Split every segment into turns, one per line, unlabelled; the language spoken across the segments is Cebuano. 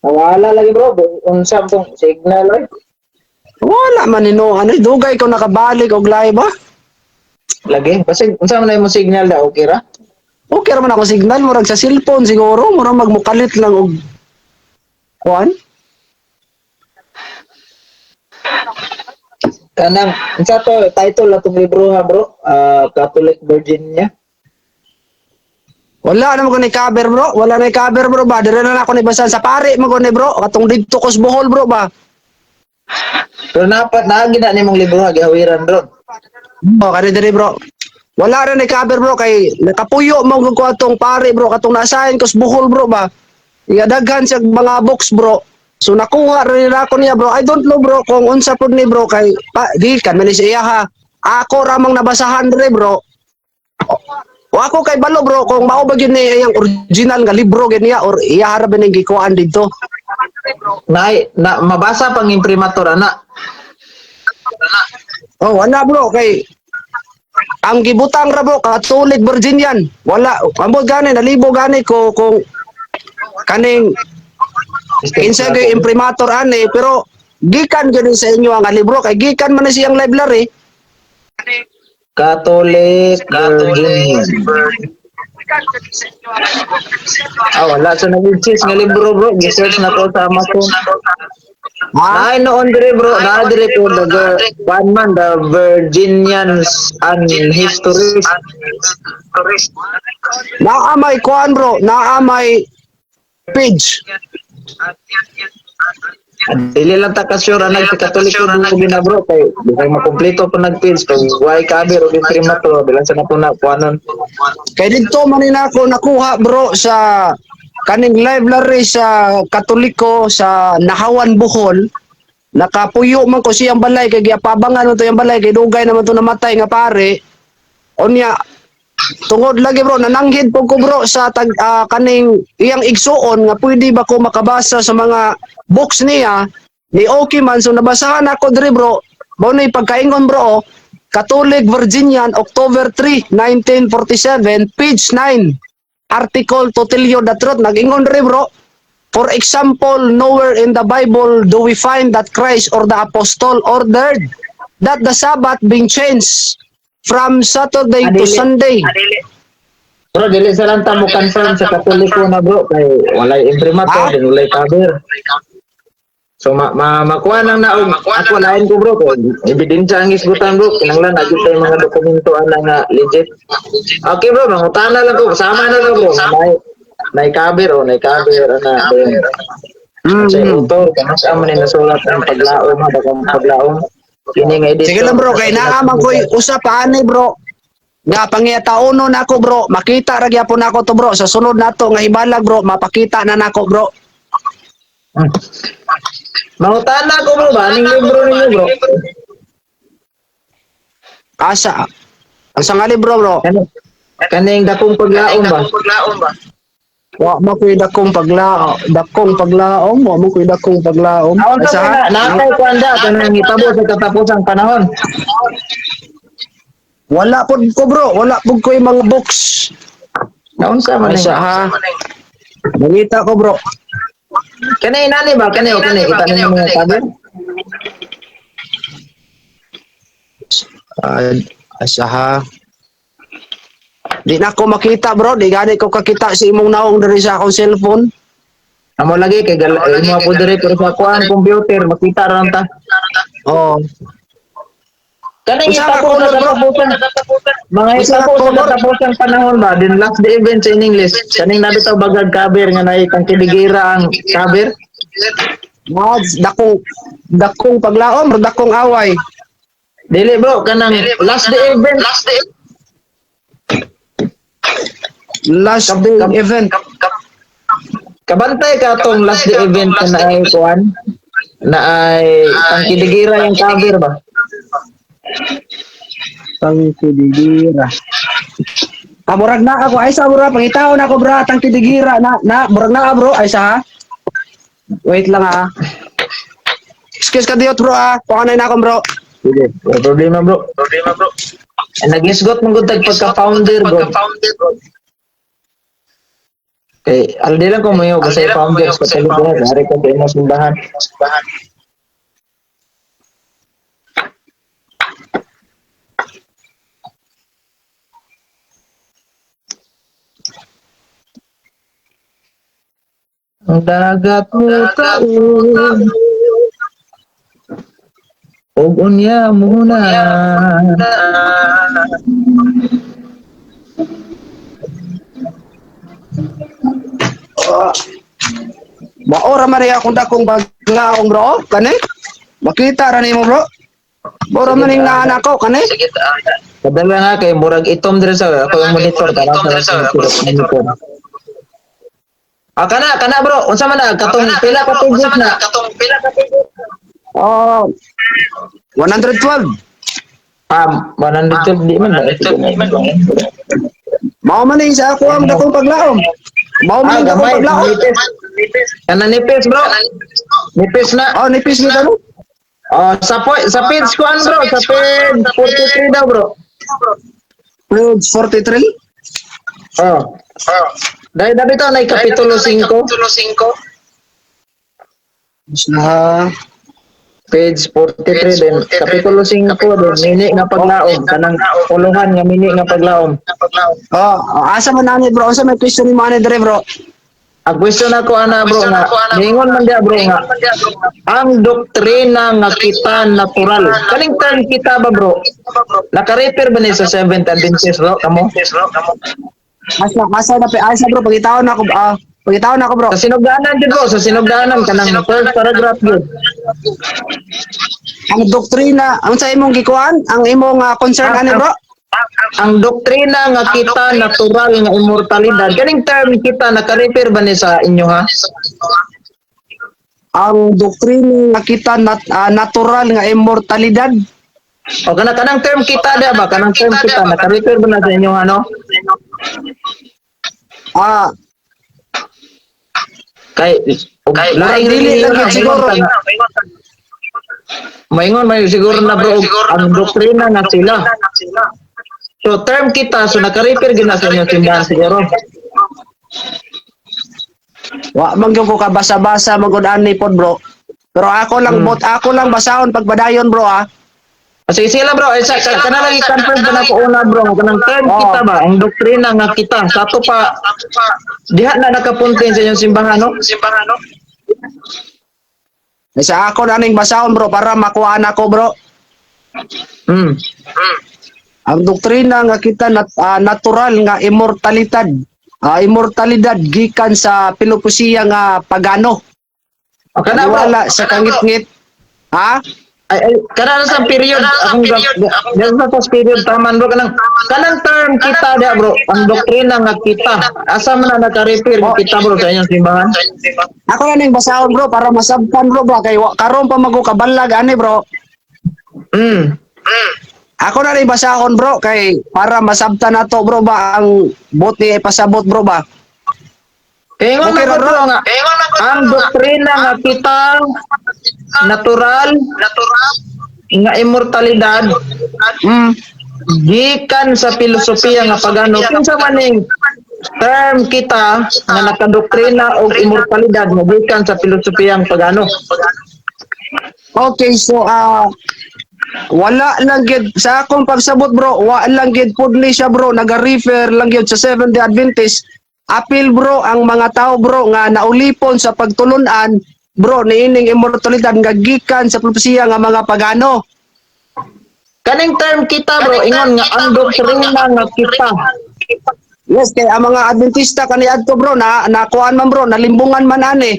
Wala lagi, bro, unsa tong signal oy.
Wala man nino, ano, dugay ko nakabalik og live ba?
Lagi, basig unsa man na imong signal da, okay ra?
Okay ra man ako signal, murag sa cellphone siguro, murag magmukalit lang og kuan.
Kanang unsa to title atong libro ha, bro? Ah, Catholic Virginia.
Wala naman ko ni cover, bro, wala na cover, bro ba. Dire na ako ni basan sa pare man ko ni, bro, katong didto ko sa Bohol, bro ba.
Pero napat naagi na nimong libro ha, gihawiran ron.
Oh, kani dire, bro. Wala ra ni cover, bro, kay nakapuyo mo ko atong pare, bro, katong nasahin ko sa Bohol, bro ba. Iya daghan siya mga box, bro. So nakuha ra nila ako niya, bro. I don't know, bro, kung unsa pud ni, bro, kay pa, di kan man ni siya ha. Ako ra mang nabasahan dire, bro. O ako kay balo, bro, kung mao ba gyud ni iyang original nga libro gyud niya or iya ra ba ning gikuan didto.
Nay, na mabasa pang imprimatur ana.
Oh, wala, bro, kay ang gibutang ra, bro, Catholic Virginian. Wala ambot gani nalibo gani ko kung kaning kinsa gyud imprimatur ani, pero gikan gyud ni sa inyo ang libro kay gikan man ni siyang library.
Catholic Virginia. Ah, wala sa nag-exist nga libro, bro. Gi-search na ko sa Amazon.
Ha?
Naay noon dire, bro, naa dire ko the one man, the Virginians and Histories.
Naa may kuan, bro, naa may page.
Dili lang ta ka sure anag sa Katoliko dugay na, bro, kay bisag makumpleto pa nag page kay way cover og imprimatur bilang sa nato na kuanon.
Kay didto man ni nako nakuha, bro, sa kaning library sa Katoliko sa Nahawan, Bohol. Nakapuyo man ko siyang balay kay giapabangan man to iyang balay kay dugay naman to namatay nga pare. Unya tungod lagi, bro, nananghid po ko, bro, sa tag, kaning iyang igsuon nga pwede ba ko makabasa sa mga books niya ni okay man, so nabasahan ako diri, bro. Mao ni pagkaingon, bro, oh, Catholic Virginian, October 3, 1947, page 9, article "To Tell You the Truth". Nag-ingon diri, bro, "For example, nowhere in the Bible do we find that Christ or the apostle ordered that the Sabbath being changed from Saturday to
Adili.
Sunday."
Bro, dili sa lang ta mo confirm sa Katoliko na, bro, kay walay imprimatur
Ah?
din walay cover. So ma, ma makuha lang na og ako lain ko, bro, kung ebidensya ang isgutan, bro, kinahanglan na gyud tay mga dokumento ana nga legit. Okay, bro, mangutana lang ko, sama na lang, bro. May cover o nay cover ana then sa author kanus man ni nasulat ang paglaom ha, dakong paglaom kini nga editor.
Sige lang, bro, kay naa man ko'y usa pa ani, bro. Nga pangitauno nako, bro, makita ra gyapon nako to, bro, sa sunod nato nga hibalag, bro, mapakita na nako, bro.
Mangutana ko, bro, ba aning libro ninyo, bro?
Asa? Ang nga libro, bro?
Kaning dakong paglaom ba?
Wa mo ko'y dakong paglaom, dakong paglaom, wa mo ko'y dakong paglaom.
Awan
Asa,
ka
ha?
na natay kuan da kanang hitabo sa katapusang panahon.
Wala pud ko, bro, wala pud ko'y mga books.
Naunsa man
Asa
ni?
ha? Mangita ko, bro.
Kani nani ba kani o kani kita ninyo mga cover?
Ah, asa ha? Di na ko makita, bro, di gani ko kakita sa imong naong diri sa akong cellphone.
Amo lagi kay gal imo po dire pero sa kuan computer makita ra ta.
Oh.
Kaning
Unsa ka
hitabo sa
color, bro?
katapusan mga
Unsa ka
hitabo sa
color?
katapusang panahon ba din, last the events in English, kaning nabitaw bagag cover nga naay kang kidigira ang cover.
Mads, dakong dakong paglaom or dakong away?
Dili, bro, kanang last the event.
Last day event.
Kabantay ka tong last the event na naay kuan na ay tangkidigira yung cover ba?
Tangkidigira. Ah, murag na ako. Ay sa bro, pangitaon ako, bro, tangkidigira na na murag na bro, ay sa ha. Wait lang ha. Excuse ka diot, bro, ha. Kuha na ako, bro.
Sige, wala problema, bro. Problema, bro. Ay, nag-isgot mong gud tag pagka-founder, bro. Kay aldi lang ko moyo basta i-founders Katoliko na dari ko sa imong simbahan. Ang dagat mo taon og unya muna.
Maora man akong dakong baglaong, bro, kani. Makita ra nimo, bro. Maora man ning naan ako kani.
Kadala nga kay murag itom diri sa ako yung monitor tanaw sa monitor. Ah, kana kana bro, unsa man na katong pila ka pages na?
Oh. 112.
Ah, 112 di man na.
Mao man ning sa ako ang dakong paglaom. Mao man
Ah,
ning dakong
gamay,
paglaom.
nipis. Kana nipis, bro. Nipis na.
Oh, nipis ni tano.
Oh, sa page kuan, bro, sa page 43 daw, bro.
Page 43.
Oh. Dahil dapat ito na kapitulo 5,
Na
page 43 din, kapitulo 5 din, mini nga paglaom, kanang puluhan nga mini nga paglaom.
Oh, asa man ani, bro? Asa may question ni ani dire, bro?
Ang question ako ana, bro, nga ningon man dia, bro, nga ang doktrina nga kita natural. Kaning term kita ba, bro? Naka-refer ba ni sa Seventh Adventist, bro? Kamo?
Asa asa na asa, bro, pagitaon ako ah, pagitaon ako, bro.
Sa sinugdanan jud, bro, sa sinugdanan kanang first paragraph jud.
Ang doktrina, ang sa imong gikuan, ang imong concern ani, bro?
Ang doktrina nga kita natural nga immortalidad. Kaning term kita naka-refer ba ni sa inyo ha?
Ang doktrina nga kita natural nga immortalidad.
O kana kanang term kita da ba? Kanang term kita naka-refer ba na sa inyo ano?
Ah,
Kay
Kay
laing
dili
relihiyon
lang
ang
yun siguro.
Maingon may siguro na, bro, ang doktrina nga sila. So term kita so naka-refer gyud na sa inyong simbahan siguro.
Wa man gyud ko kabasa-basa magud ani pod, bro. Pero ako lang bot ako lang basahon pagbadayon, bro, ah.
Ah, sige, sige lang, bro. Eh, sa, kana lagi confirm pa na ko una, bro. Kanang term
Oo.
kita ba? Ang doktrina nga kita. Sa ato pa diha na nakapuntin sa inyong simbahan, no?
Eh, sa ako na ning basahon, bro, para makuha na ko, bro. Ang doktrina nga kita natural nga immortalidad. Ah, immortalidad gikan sa pilosopiya nga pagano.
O kana, bro.
Wala sa kangit-ngit. Ha?
Ay, ay, kana na sa period akong na sa period taman, bro, kanang kanang term kita dia, bro, ang doktrina nga kita asa man na naka-refer nga kita, bro, sa inyong simbahan?
Ako na ning basahon, bro, para masabtan, bro, ba kay karon pa mago kabalag ani, bro. Ako na ning basahon, bro, kay para masabtan nato, bro, ba ang bot ni ipasabot, bro, ba.
Kaya ingon
Okay
man
ra,
bro nga ang doktrina nga kita natural nga immortalidad gikan sa filosofiya nga pagano. Kinsa man ning term kita nga nakadoktrina og immortalidad nga gikan sa filosofiya nga pagano?
Okay, so wala lang gid sa akong pagsabot, bro, wala lang gid pudli siya, bro, naga-refer lang gyud sa Seventh Day Adventist. Apil, bro, ang mga tao, bro, nga naulipon sa pagtulunan, bro, niining immortalidad nga gikan sa propesiya nga mga pagano.
Kaning term kita, bro, ingon nga ang doktrina nga kita.
Yes, kay ang mga Adventista kaniadto, bro, na nakuan man, bro, nalimbungan man ani.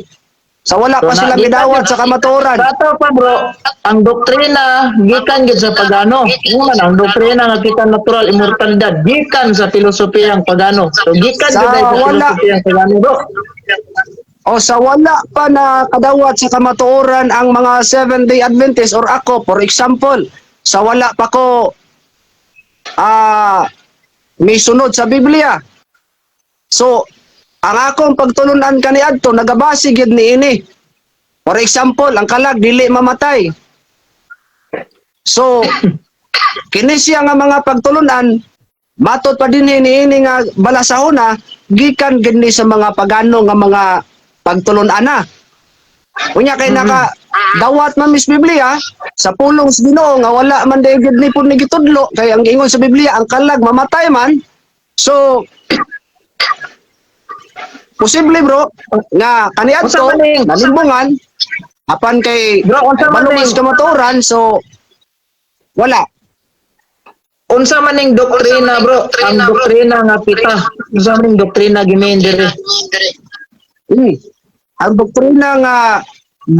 Sa wala pa
So,
sila midawat sa kamatuoran.
Sa ato pa, bro, ang doktrina gikan gid sa pagano. Ingon man ang doktrina nga kita natural immortalidad gikan sa filosopiyang pagano. So gikan
Sa
gid ay sa
wala.
filosopiyang pagano, bro.
O sa wala pa na kadawat sa kamatuoran ang mga Seventh Day Adventist or ako, for example, sa wala pa ko may sunod sa Biblia. So, ang akong pagtulunan kaniadto nagabase gyud niini. For example, ang kalag dili mamatay. So, kini siya nga mga pagtulunan Matod pa din niini nga balasahona gikan gid ni sa mga pagano nga mga pagtulon-ana. Unya kay naka dawat man mis Biblia sa pulong sa Ginoo nga wala man day gid ni pud ni gitudlo, kay ang giingon sa Biblia ang kalag mamatay man. So posible, bro, nga
Unsa
kaniadto
man ning-
nalimbungan apan kay
Bro, unsa man
balumas
ning-
kamatuoran, so wala.
Unsa man ning doktrina, bro? Ang doktrina nga pita. Unsa man ning doktrina gimain diri?
Ang doktrina nga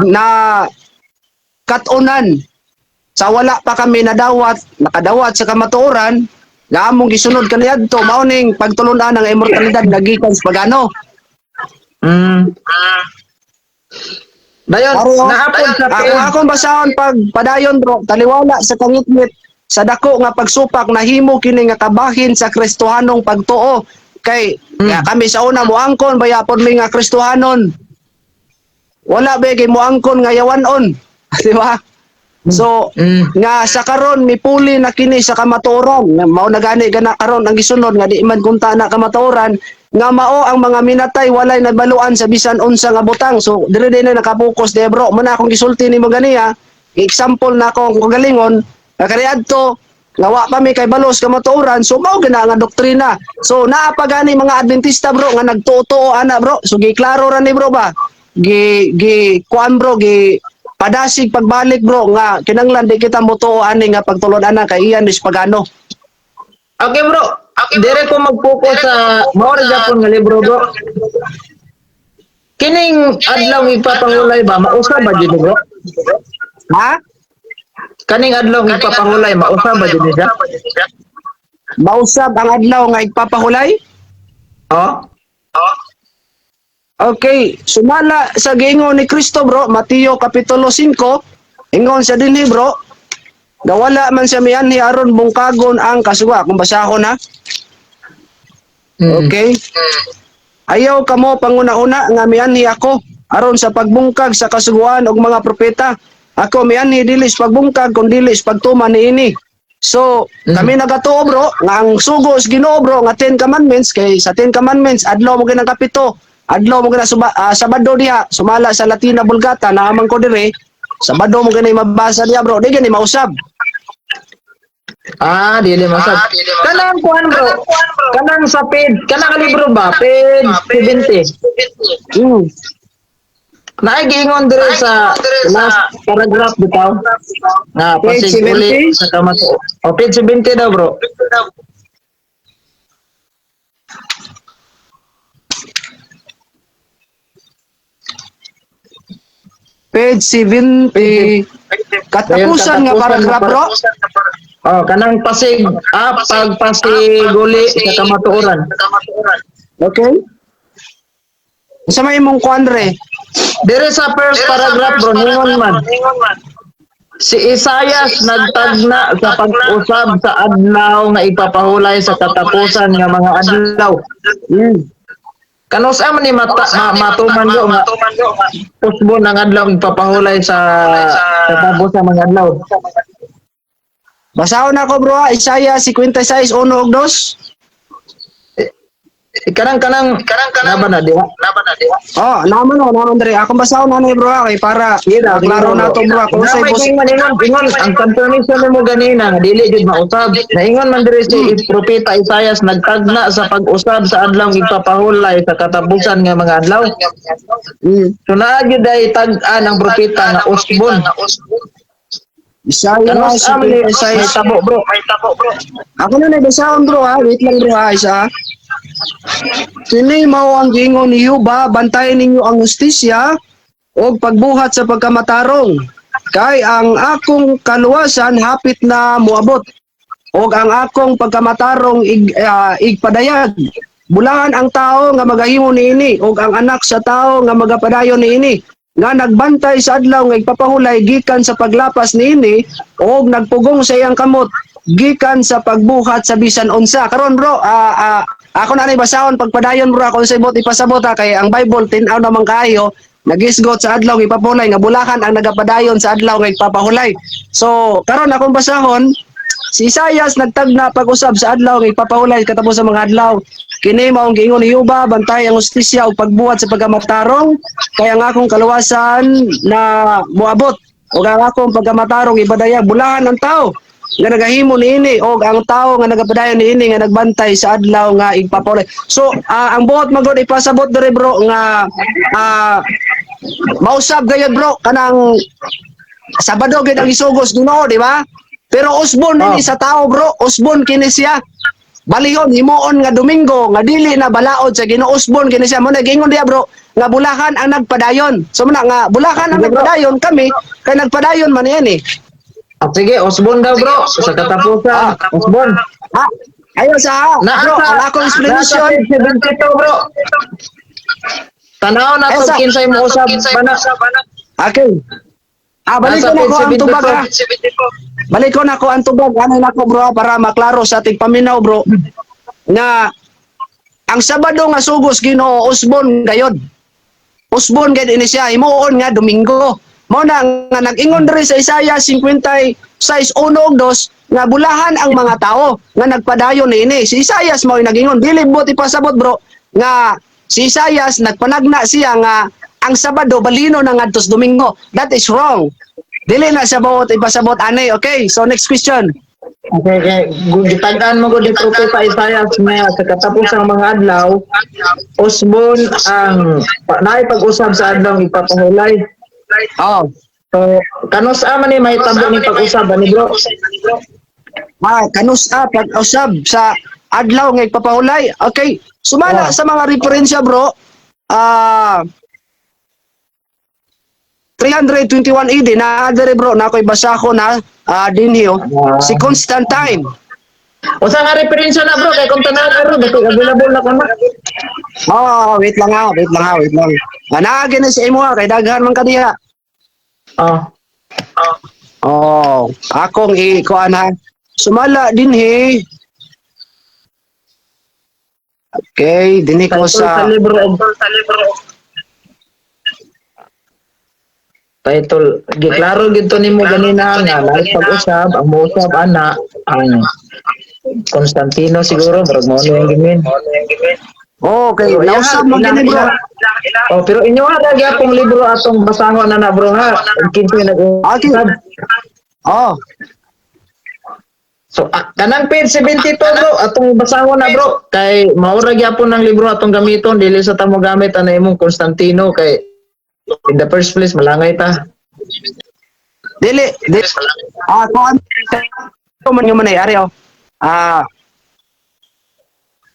na katunan sa wala pa kami nadawat, nakadawat sa kamatuoran nga among gisunod kaniadto, mao ning pagtulun-an ng immortalidad nga gikan sa pagano.
Dayon,
Pero,
naapod sa
ako
page.
Akong basahon pag padayon, bro, taliwala sa kangitngit sa dako nga pagsupak, nahimo kini nga kabahin sa Kristohanong pagtuo kay ya, kami sa una moangkon bayapon mi nga Kristohanon. Wala ba kay moangkon nga yawanon, di ba? So nga sa karon mipuli na kini sa kamatuoran. Mao na gani gana karon ang gisunod nga di man kunta na kamatuoran nga mao ang mga minatay walay nabaluan sa bisan unsa nga butang. So dire din na nakapokus de, bro. Mo na akong gisulti nimo ganiya, example na ako ang kagalingon nga kaniadto nga wa pa mi kay balos kamatuoran, so mao gina nga doktrina. So naa pa gani mga Adventista, bro, nga nagtuo-tuo ana, bro. So giklaro ra ni, bro, ba, gi gi kuan, bro, gi padasig pagbalik, bro, nga kinanglan di kita motuo ani nga pagtulon-ana kay iyan is pagano.
Okay, bro. Dire ko mag-focus sa mao ra gyapon nga libro, bro. Kining adlaw ipapangulay ba, mausab ba jud ni, bro?
Ha?
Kaning adlaw ipapangulay, mausab ba jud ni siya?
Mausab ang adlaw nga igpapahulay?
Oh?
Okay, sumala sa giingon ni Kristo, bro, Mateo kapitulo 5, ingon siya dinhi, bro, nga wala man siya mianhi aron bungkagon ang kasuga. Kung basahon ha. Okay. Ayaw kamo panguna-una nga mianhi ako aron sa pagbungkag sa kasuguan og mga propeta. Ako mianhi dili sa pagbungkag kun dili sa pagtuman niini. So, kami nagatuo, bro, nga ang sugo sa Ginoo, bro, nga 10 Commandments, kay sa 10 Commandments adlaw mo ginang kapito, adlaw mo gina Sabado diha, sumala sa Latina Vulgata naamang ko dire, Sabado mo gani mabasa diha, bro, di gani mausab.
Ah, dili mausab. Kanang kuan, bro. Kanang sa page, kanang libro ba? Page 70. Naay giingon dire sa last paragraph bitaw. Nga
Page
pasig uli
70?
sa kamato. O page 70 daw, bro.
Page 70. Katapusan nga paragraph, bro.
Oh, kanang pasig pagpasig uli sa kamatuoran.
Okay. Sa may imong kuan re?
Dire sa first paragraph, bro, ningon man. Si Isayas nagtagna sa pag-usab sa adlaw nga ipapahulay sa katapusan nga mga adlaw. Kanus-a man ni matuman, bro, nga usbon ang adlaw ipapahulay sa katapusan mga adlaw?
Basahon ako, bro, ha. Isaiah 56, 1 ug 2.
Kanang kanang naba na diha.
Oh, naman oh, naman dre. Akong basahon na ni, bro, ha, kay para klaro na to, bro. Kung say
Namay
boss
ingon ingon ingon ang confirmation nimo ganina nga dili jud mausab. Naingon man diri si Propeta Isayas nagtagna sa pag-usab sa adlaw ipapahulay sa katapusan nga mga adlaw. So naa gyud ay tag-an ang propeta nga usbon.
Isaiah
Kanus am ni
56.
tabo, bro.
Ako na nagbasahon, bro, ha. Wait lang, bro, ha, isa. Kini mao ang giingon ni Yuba, bantayan ninyo ang hustisya og pagbuhat sa pagkamatarong. Kay ang akong kaluwasan hapit na moabot og ang akong pagkamatarong igpadayag. Bulahan ang tao nga magahimo niini ug ang anak sa tao nga magapadayon niini, nga nagbantay sa adlaw nga igpapahulay gikan sa paglapas niini og nagpugong sa iyang kamot gikan sa pagbuhat sa bisan unsa. Karon, bro, ako na ni basahon pagpadayon, bro, ako sa ibot ipasabot ha, kay ang Bible tin-aw naman kaayo, nagisgot sa adlaw nga ipapahulay nga bulahan ang nagapadayon sa adlaw nga ipapahulay. So karon akong basahon Si Isayas nagtagna pag-usab sa adlaw nga ipapahulay katapos sa mga adlaw. Kini maong giingon ni Jehova, bantay ang hustisya ug pagbuhat sa pagkamatarong, kaya ang akong kaluwasan na moabot ug ang akong pagkamatarong ibadayag. Bulahan ang tao nga nagahimo niini og ang tao nga nagapadayon niini nga nagbantay sa adlaw nga igpapahulay. So ang buot magod ipasabot diri, bro, nga mausab gayud, bro, kanang Sabado gid ang isugos Ginoo, di ba? Pero usbon nini sa tao, bro, usbon kini siya. Balihon himuon nga Domingo nga dili na balaod sa Ginoo, usbon kini siya. Mo na giingon diya, bro, nga bulahan ang nagpadayon. So muna nga bulahan ang
Sige, bro.
nagpadayon kami kay nagpadayon man yan eh.
Ah, sige, Osbon daw, bro, sa katapusan. Osbon.
Ha? Ayo sa
Naa
bro,
sa
ang akong explanation.
Naa sa page 72, bro. Tanaw na
Ay,
to kinsay mo usab bana.
Okay. Ah, balik ko
Nasa
na ko
page
ang tubag ha.
72.
Balik ko na ko ang tubag ano na ko, bro, ha, para maklaro sa ating paminaw, bro, nga ang Sabado nga sugos Ginoo usbon gayod. Usbon gayud ini siya himuon nga Domingo. Mao na nga nag-ingon diri sa Isaiah 56:1 ug 2 nga bulahan ang mga tao nga nagpadayon niini. Si Isaias mao nag-ingon, dili buot ipasabot, bro, nga si Isaias nagpanagna siya nga ang Sabado balino na ngadto sa Domingo. That is wrong. Dili na siya buot ipasabot ani. Okay, so next question.
Okay. Gitag-an mo gud ni Propeta Isaiah nga sa katapusang mga adlaw, usbon ang naay pag-usab sa adlaw ipapahulay.
Oh.
So, kanus-a man ni mahitabo ni pag-usab ani, bro?
Ah, kanus-a pag-usab sa adlaw nga ipapahulay. Okay, sumala sa mga referensya, bro. Ah, 321 AD na dere, bro, na ako'y basa ko na dinhi oh. Si Constantine.
Usa nga referensya na, bro, kay kung tanaw karon dako available na kuno.
Oh, wait lang ha, wait lang ha, wait lang. Ah, naa gini sa imo ha, kay daghan man ka diha.
Oh.
Oh, akong i-kuan ha. Sumala dinhi. Okay, dinhi ko
Title sa
sa
libro og title, giklaro gid to nimo ganina nga naay pag-usab, ang mousab ana ang Constantino siguro, murag mao ni gimin.
Oh, okay,
Pero
nausab man
ilang-
gini, bro.
Oh, pero inyo ha gyapong libro atong basahon na na, bro, ha. Ang kinsay nag-usab.
Oh,
So, kanang page 72, bro, atong basahon na, bro, kay maura gyapon ng libro atong gamiton, dili sa ta mo gamit ana imong Constantino kay in the first place malangay ta.
Dili, dili. Ah, kuan ko man yung manay, ari oh. Ah,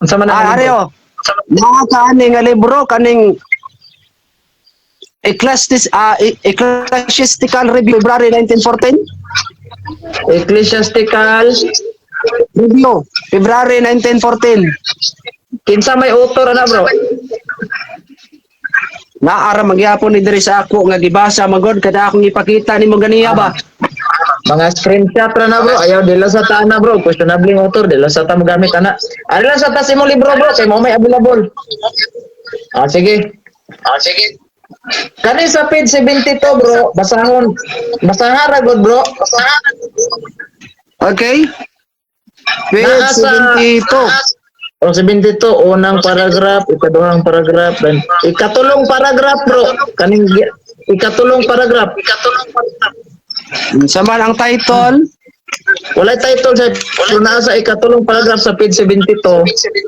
Unsa man ang
ah, ari
libro?
oh. Naa kaani nga libro kaning Ecclesiastical Review, February 1914.
Ecclesiastical
Review, February 1914.
Kinsa may author ana, bro?
Naara magyapon ni diri sa ako nga gibasa magod kada akong ipakita nimo ganiya ba.
Mga screenshot ra na, bro. Ayaw dila sa ta na, bro. Questionable ang author, dila sa ta mo gamit ana. Ari lang sa ta sa imong libro, bro, kay mao may available. Ah, sige. Ah, sige. Kani sa page 72, bro, basahon. Basahan ra gud, bro.
Okay? Page
Naa sa
72.
O 72, unang paragraph, ikaduhang paragraph, then ikatulong paragraph, bro. Kaning ikatulong paragraph.
Unsa man ang title?
Walay title sa, pero naa sa ikatulong paragraph sa page 72.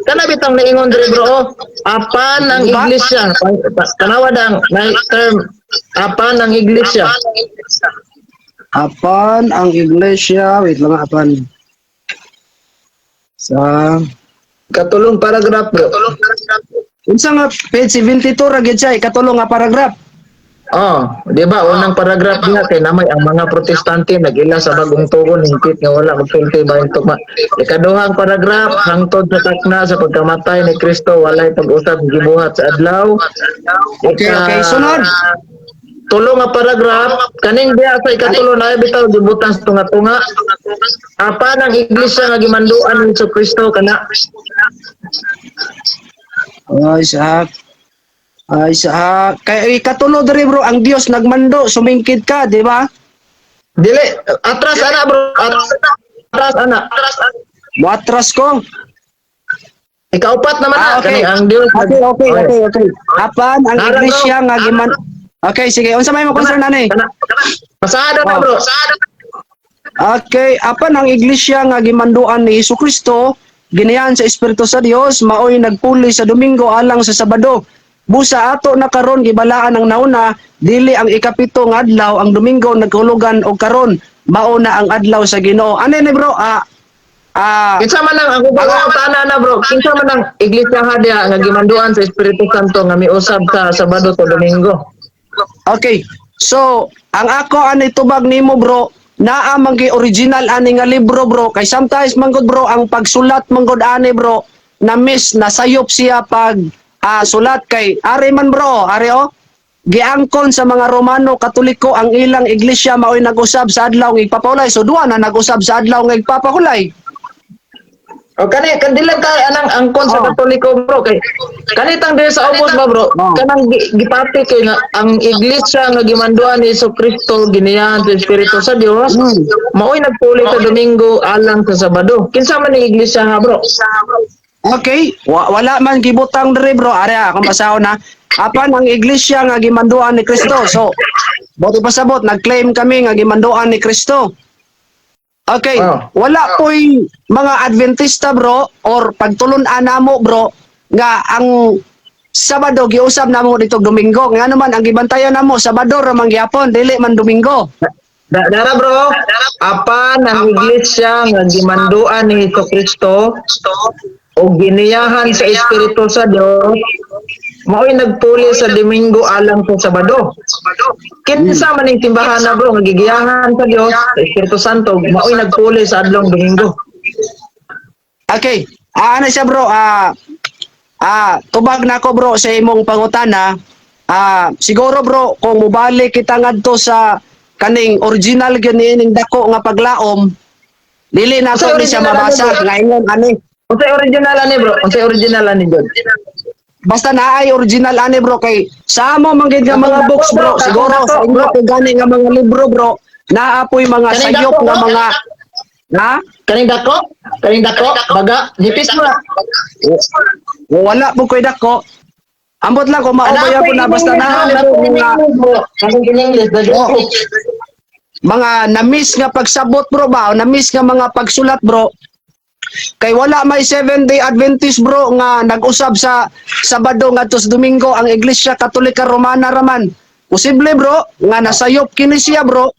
Kana bitang niingon diri, bro, oh. Apan ang
Diba?
Iglesia. Tanawa dang na term apan ang Iglesia.
Apan ang Iglesia, wait lang, apan. Sa
Katulong paragraph, bro.
Unsa nga page 72 ra gyud siya, ikatulong nga paragraph?
Oh, di ba unang paragraph niya kay namay ang mga Protestante nag-ila sa bagong tugon hingpit nga wala magsulti bahin tugma. Ikaduhang paragraph, hangtod sa takna sa pagkamatay ni Kristo walay pag-usab gibuhat sa adlaw.
Okay, sunod.
Tulo nga paragraph, kaning diha sa ikatulo na bitaw gibutang sa tunga-tunga. Apan ang Iglesia nga gimanduan ni Hesus Kristo kana.
Ay, sa Ay, sa kay ikatulo diri, bro, ang Dios nagmando, sumingkit ka, di ba?
Dili atras ana, bro. Atras ana.
Muatras ko.
Ikaupat naman
Ah,
na
okay.
kani ang Dios.
Okay. Apan ang
Nara, bro.
Iglesia nga giman. Okay, sige. Unsa may mo concern ani?
Kana. Pasado na,
Oh.
bro.
Okay, apan ang Iglesia nga gimanduan ni Hesus Kristo, ginayan sa Espiritu sa Dios, maoy nagpuli sa Domingo alang sa Sabado. Busa ato na karon gibalaan ang nauna, dili ang 7 nga adlaw ang Domingo nagkulugan og karon, mao na ang adlaw sa Ginoo. Ano ni, bro? Ah.
Kinsa man ang ako ba tana na, bro? Kinsa man ang iglesia ha diha nga gimanduan sa Espiritu Santo nga miusab sa Sabado to Domingo?
Okay. So, ang ako ani tubag nimo, bro, naa man gyud original ani nga libro, bro, kay sometimes manggod, bro, ang pagsulat manggod ani, bro, na miss nasayop siya pag sulat kay ari man, bro, ari oh. Giangkon sa mga Romano Katoliko ang ilang iglesia maoy nag-usab sa adlaw nga igpapahulay. So duha na nag-usab sa adlaw nga igpapahulay.
O kani kandilang kay anang angkon sa Katoliko, bro, kay kanitang diri sa ubos ba, bro, kanang gipati kay nga ang iglesia nga gimanduan ni Hesus Kristo, giniyahan sa Espiritu sa Dios, maoy nagpuli sa Domingo alang sa Sabado. Kinsa man ni iglesia ha, bro?
Okay, wala man gibutang diri, bro. Ari akong basahon na. Apan ang iglesia nga gimanduan ni Kristo. So, boto pasabot, nag-claim kami nga gimanduan ni Kristo. Okay, wala po'y mga Adventista, bro, or pagtulun-an namo, bro, nga ang Sabado giusab namo dito Domingo. Nga naman ang gibantayan namo Sabado ra man gyapon, dili man Domingo.
Dara, bro, apan ang iglesia nga gimanduan ni Hesus Kristo o giniyahan sa Espiritu sa Dios maoy nagpuli sa Domingo alang sa Sabado. Kinsa man ning timbahan na, bro, nga gigiyahan sa Dios sa Espiritu Santo maoy nagpuli sa adlong Domingo?
Okay. Ah, ano siya, bro? Ah, tubag nako, bro, sa imong pangutana. Ah, siguro, bro, kung mobalik kita ngadto sa kaning original gyud niining dako nga paglaom, dili na
Sa
to ni siya
original ano,
mabasa
bro?
nga ingon ani.
Unsay original ani, bro? Unsay original ani jud?
Basta naay original ani, bro, kay sa amo man gid nga mga
Dako,
books, bro,
bro,
siguro
dako,
sa inyo
bro.
kay gani nga mga libro, bro, naa poy mga
Kaning
sayop
dako,
nga
bro?
mga na.
Kaning dako? Kaning dako? Baga, nipis mo na.
Wala po koy dako. Ambot lang kung mao ba po na basta naa po mga
Kaning in English, the
Oh. Mga na-miss nga pagsabot, bro, ba o na-miss nga mga pagsulat, bro, kay wala may Seventh Day Adventist, bro, nga nag-usab sa Sabado ngadto sa Domingo. Ang Iglesia Katolika Romana raman. Posible, bro, nga nasayop kini siya, bro,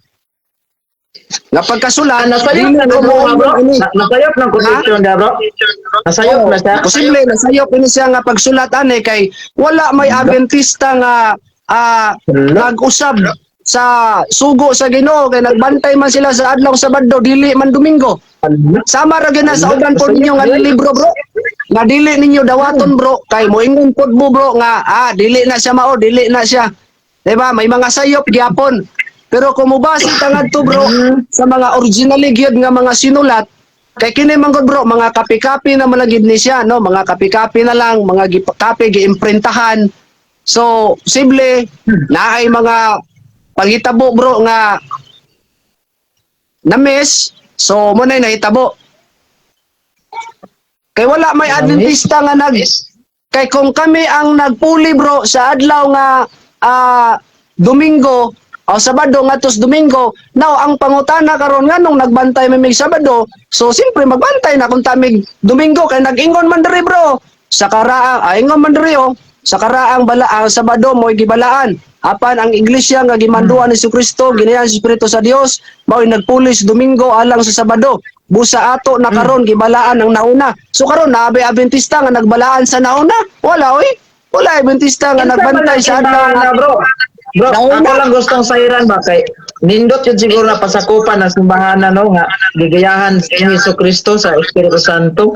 nga pagkasulat.
Ah, nasayop
Dili
na
ko
ko
mo
bro.
ini.
Nasayop ng quotation da, bro. Nasayop na siya.
Posible nasayop ini siya nga pagsulat ani kay wala may Adventista nga nag-usab sa sugo sa Ginoo kay nagbantay man sila sa adlaw Sabado, dili man Domingo. Sama ra gyud na sa uban po ninyo nga libro, bro. Nga dili ninyo dawaton, bro, kay moingon pod mo, bro, nga dili na siya mao, dili na siya. 'Di ba? May mga sayop gyapon. Pero kung mobase ta ngadto, bro, sa mga originally gyud nga mga sinulat, kay kini man gud, bro, mga kapi-kapi na man lang gyud ni siya, no? Mga kapi-kapi na lang, mga kape giimprintahan. So, posible naay mga panghitabo, bro, nga na-miss. So, mo na nahitabo. Kay wala may Adventista nga nag kay kung kami ang nagpuli, bro, sa adlaw nga Domingo o Sabado ngadto sa Domingo, now ang pangutana karon, nganong nagbantay mi mig Sabado? So siyempre magbantay na kung tamig Domingo kay nag-ingon man diri, bro, sa karaang ingon man diri oh, sa karaang bala ang Sabado mo'y gibalaan. Apan ang iglesia nga gimanduan ni Kristo, ginayan sa Espiritu sa Dios, mao'y nagpuli sa Domingo alang sa Sabado. Busa ato na karon gibalaan ang nauna. So karon naa bay Adventista nga nagbalaan sa nauna? Wala oy. Wala Adventista nga nagbantay sa adlaw nga
bro. Bro,
Nauna.
ako lang gustong sayran ba kay nindot yun siguro na pasakupan ng simbahan na no nga gigayahan si Hesus Kristo sa Espiritu Santo.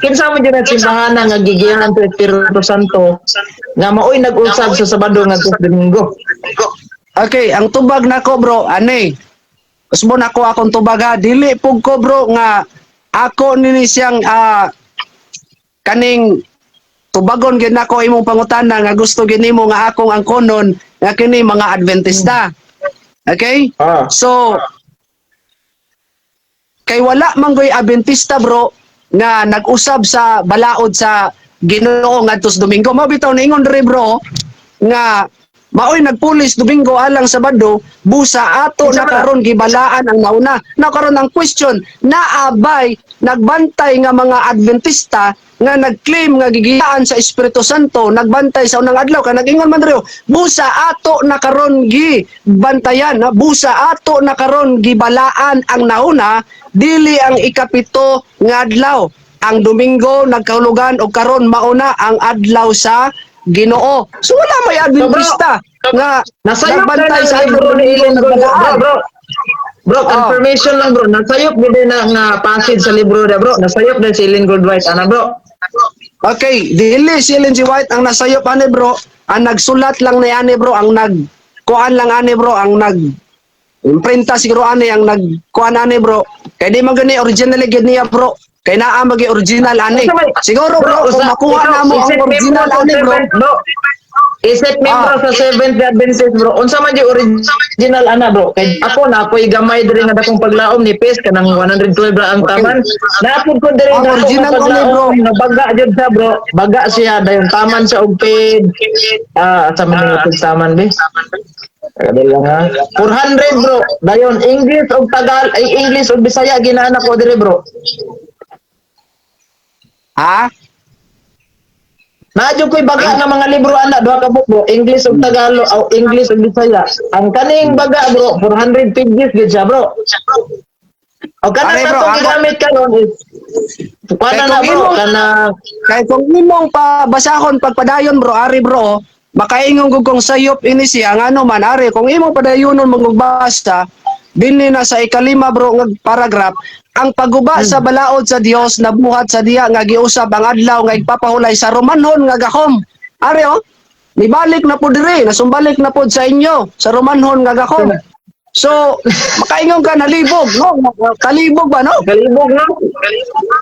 Kinsa man jud ang simbahan nga gigiyahan sa Espiritu Santo nga maoy nag-usab sa Sabado ngadto sa Domingo?
Okay, ang tubag nako, bro, ani. Usbon ako akong tubag ha. Dili pug ko, bro, nga ako nini siyang kaning tubagon gyud nako imong pangutana nga gusto gyud nimo nga akong angkonon nga kini mga Adventista. Okay?
Ah.
So Kay wala man goy Adventista, bro, nga nag-usab sa balaod sa Ginoo ngadto sa Domingo. Mao bitaw niingon diri, bro, nga maoy nagpulis Domingo alang Sabado, busa ato
Unsa
na
man na?
Karon gibalaan ang nauna. Na karon ang question, naabay nagbantay nga mga Adventista nga nag-claim nga gigiyaan sa Espiritu Santo nagbantay sa unang adlaw? Kay nag-ingon man diri, busa ato na karon gi bantayan, na busa ato na karon gibalaan ang nauna, dili ang 7 nga adlaw. Ang Domingo nagkahulugan og karon, mauna ang adlaw sa Ginoo. So wala may Adventista nga
Nasayop na
nagbantay
ng
sa
libro ni
Domingo
Ellen Gold. Bro,
nagbalaan.
bro. Bro, confirmation lang, bro. Nasayop gid na nga passage sa libro da, bro. Nasayop na si Ellen Gold White ana, bro.
Okay, dili si Ellen G. White ang nasayop ani, bro. Ang nagsulat lang ni ani, bro, ang nag kuan lang ani, bro, ang nag imprinta siguro ani, ang nag kuan ani, bro. Kay di man gani originally gid niya, bro. Kay naa magi original ani. Siguro, bro, kung makuha na mo ang
Isip
original
membro sa
ani, bro.
seventh, bro. Isip membro sa Seventh Day Adventist, bro. Unsa man yung original ana, bro? Kay ako na ako'y gamay diri nga dakong paglaom ni Pes kanang 112 ra ang taman. Naapod ko diri
Ang
dako nga
original ani, bro.
paglaom nga baga jud siya, bro. Baga siya dayon taman siya og paid. Ah, sa man nga taman be? Kadali lang ha. 400, bro. Dayon English og Tagal ay English og Bisaya ginaana ko diri, bro.
Ha?
Naa jud ko'y baga nga mga libro ana, duha ka book, bro, English ug Tagalog o English ug Bisaya. Ang kaning baga, bro, 400 pages gid siya, bro. O kana
Are, bro,
katong gigamit karon is
Kay
kana na,
kung
bro, kana
Kay kung imong pabasahon pagpadayon, bro, ari, bro, makaingon gud kong sayop ini siya. Ngano man, ari, kung imong padayonon mangugbasa dinhi na sa 5, bro, nga paragraph, ang pagguba sa balaod sa Dios nabuhat sa diya nga giusab ang adlaw nga igpapahulay sa Romanhon nga gahom. Ari oh, nibalik na po diri, nasumbalik na pod sa inyo sa Romanhon nga gahom. So makaingon ka nalibog, no? Kalibog ba, no?
Kalibog, no?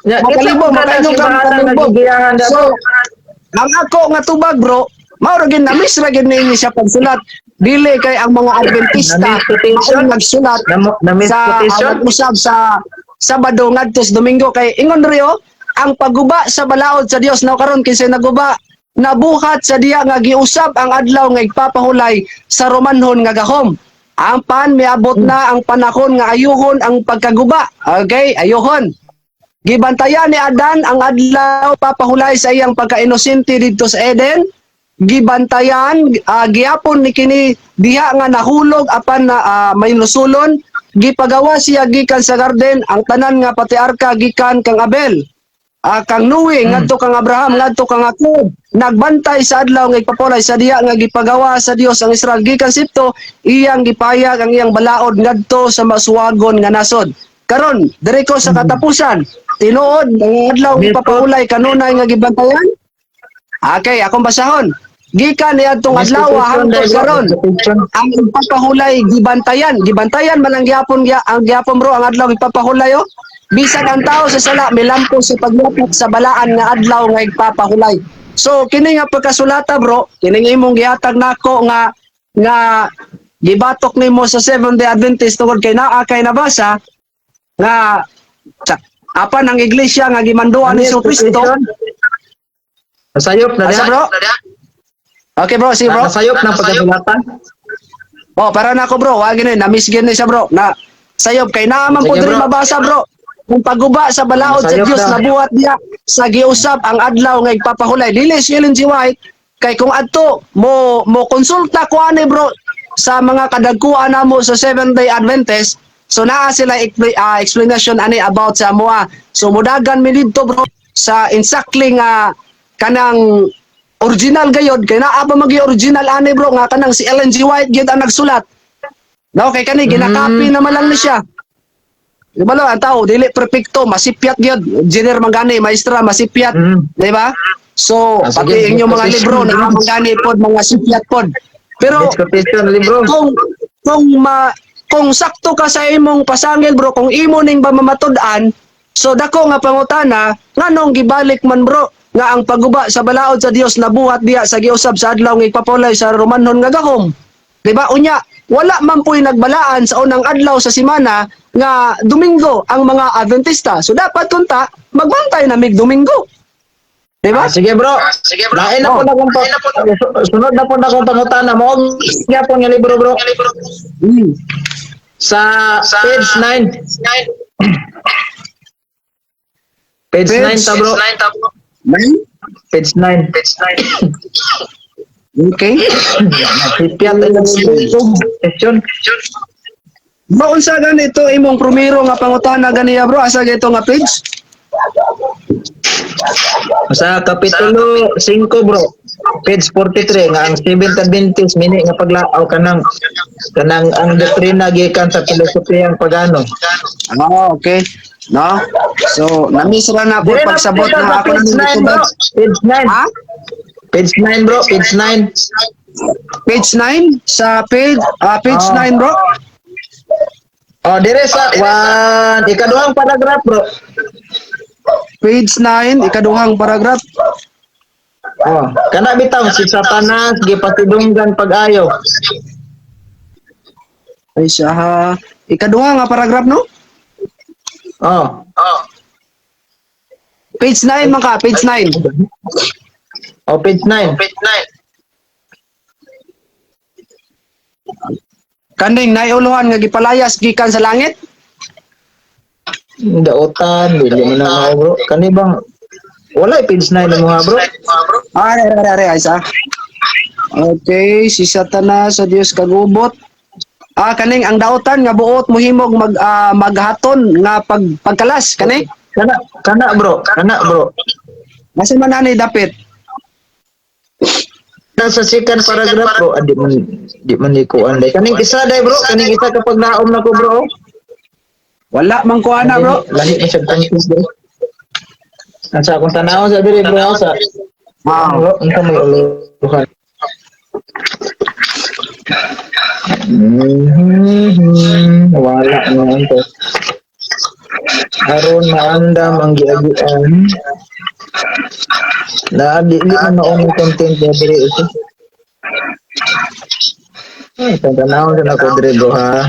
Ya,
Makalibog,
kinsa man
makaingon ka
simbahan nga
makalibog.
gigiyahan da,
So,
bro?
ang ako nga tubag, bro, mao ra gyud na-miss ra gyud ninyo siya pagsulat. Dili kay ang mga Adventista
Na-misquotation?
mao'y nagsulat sa
Na-misquotation?
nag-usab sa Sabado ngadto sa Domingo. Kay ingon rio, ang pagguba sa balaod sa Dios, now karon kinsay naguba, nabuhat sa diya nga giusab ang adlaw nga igpapahulay sa Romanhon nga gahom. Ang pan miabot na ang panahon nga ayuhon ang pagkaguba. Okay, ayuhon. Gibantayan ni Adan ang adlaw papahulay sa iyang pagkainosente didto sa Eden. Gibantayan gihapon ni kini diha nga nahulog apan na may nusulon. Gipagawa siya gikan sa garden ang tanan nga patriarka gikan kang Abel, kang Noe ngadto kang Abraham ngadto kang Jacob nagbantay sa adlaw nga igpapulay sa diha nga gipagawa sa Dios ang Israel gikan sa Egypto. Iyang gipayag ang iyang balaod ngadto sa masuwagon nga nasod. Karon diri ko sa katapusan, tinuod ang adlaw
Mismo.
ipapahulay kanunay nga gibantayan. Okay, akong basahon gikan niadtong adlaw
Misquotation
hangtod
dahil, bro.
karon
Misquotation.
ang ipapahulay gibantayan. Gibantayan man ang gihapon, ang gihapon, bro, ang adlaw ipapahulay oh. Bisan ang tao sa sala milampo sa paglapit sa balaan nga adlaw nga igpapahulay. So kini nga pagkasulata, bro, kini nga imong gihatag nako nga nga gibatok nimo sa Seventh Day Adventist tungod kay naa kay nabasa nga sa, apan ang iglesia nga gimanduan ni Kristo.
Nasayop na
Asa,
diha.
bro? Okay, bro, sige, bro.
Nasayop ng pagkasulatan.
Oh, para na ako, bro. Wa gini, na-miss gini siya, bro. Na sayop kay naa man po
Sige,
diri
bro.
mabasa, bro. Kung pagguba sa balaod sa
Nasayop
Dios
na.
nabuhat niya sa giusab ang adlaw nga igpapahulay. Dili si Ellen G. White kay kung adto mo mo konsulta ko ani, bro, sa mga kadagkuan namo sa Seventh Day Adventist, so naa sila explanation ani about sa amoa. So mudagan mi didto, bro, sa exactly nga kanang original gayod kay naa pa magi original ani, bro, nga kanang si Ellen G. White gyud ang nagsulat. No, kay kani ginakapi naman lang ni siya. Di ba lo, ang tao dili perpekto, masipyat gyud. Engineer man gani, maestra masipyat, di ba? So,
Ah, sige,
pati inyong mga
misquotation,
libro
bro.
na man gani pod mga sipyat pod. Pero
Misquotation libro.
kung sakto ka sa imong pasangil, bro, kung imo ning ba mamatud-an, so dako nga pangutana, nganong gibalik man, bro, nga ang pagguba sa balaod sa Dios nabuhat diya sa giusab sa adlaw nga igpapulay sa Romanhon nga gahom? Di ba? Unya, Wala man po'y nagbalaan sa unang adlaw sa semana nga Domingo ang mga Adventista. So dapat kunta magbantay na mig Domingo. Di ba?
Ah, sige, bro. Lain na po na kung sunod na po na kung pangutana mo gyapon nga libro, bro. Sa page 9. Page 9 ta, bro.
9?
Page 9.
Okay.
Hipyat ay session.
Bro, unsa ganito imong primero nga pangutana ganiya, bro? Asa gito nga page?
Sa kapitulo 5, bro. Page 43 nga ang Seventh Adventist mini nga paglaaw kanang ang doktrina gikan sa pilosopiyang pagano.
Ah, okay. No? So, na-miss ra na po
Dire na
pagsabot
po
na
sa
ako
page
nang
9, bro. Page 9.
Ha?
Page 9, bro, page 9.
Page 9 sa page
Ah.
9, bro.
Oh, dire sa one ikaduhang paragraph, bro.
Page 9, ikaduhang paragraph.
Oh, kana bitaw si Satanas gipatidunggan pag-ayo.
Ay siya ha. Ikaduha nga paragraph, no?
Oh.
Page 9 man ka, page 9.
Oh, page 9.
Kaning naiuluhan nga gipalayas gikan sa langit.
Daotan, dili man na mao, bro. Kani bang wala page 9 na mga, bro.
Ah, are, are, are, ay sa. Okay, si Satanas sa Dios kagubot. Ah, kaning ang dautan nga buot mohimog maghaton nga pagkalas kani.
Kana kana, bro, kana, bro.
Asa man ani dapit?
Nasa second paragraph, bro, ah, di man ni kuan day. Kaning isa day, bro, kaning isa kapag naom na ko, bro.
Wala man ko ana, bro.
Lahi man siya content, bro. Nasa akong tanawon sa diri, bro, sa
Ah,
bro, unsa may uluhan. Wala naman to. Aron maandam ang giagian. Na di di man naong content na diri ito. Ay, tanawon sa nako diri, bro, ha.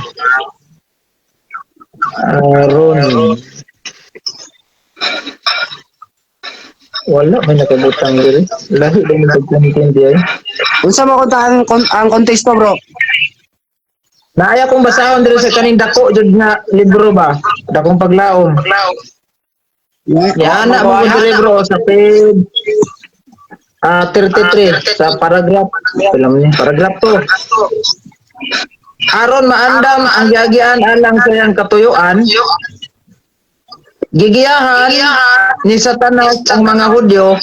Aron. Wala may nakabutang diri. Lahi din ang content diri.
Unsa man kunta ang konteksto, bro?
Naaya kong basahon diri sa kaning dako jud nga libro ba? Dakong paglaom. Ya na mo diri, bro, sa page 33 sa paragraph pila man ni? Paragraph 2. Aron maandam ang giagian alang sa iyang katuyuan, gigiyahan ni Satanas ang mga Hudyo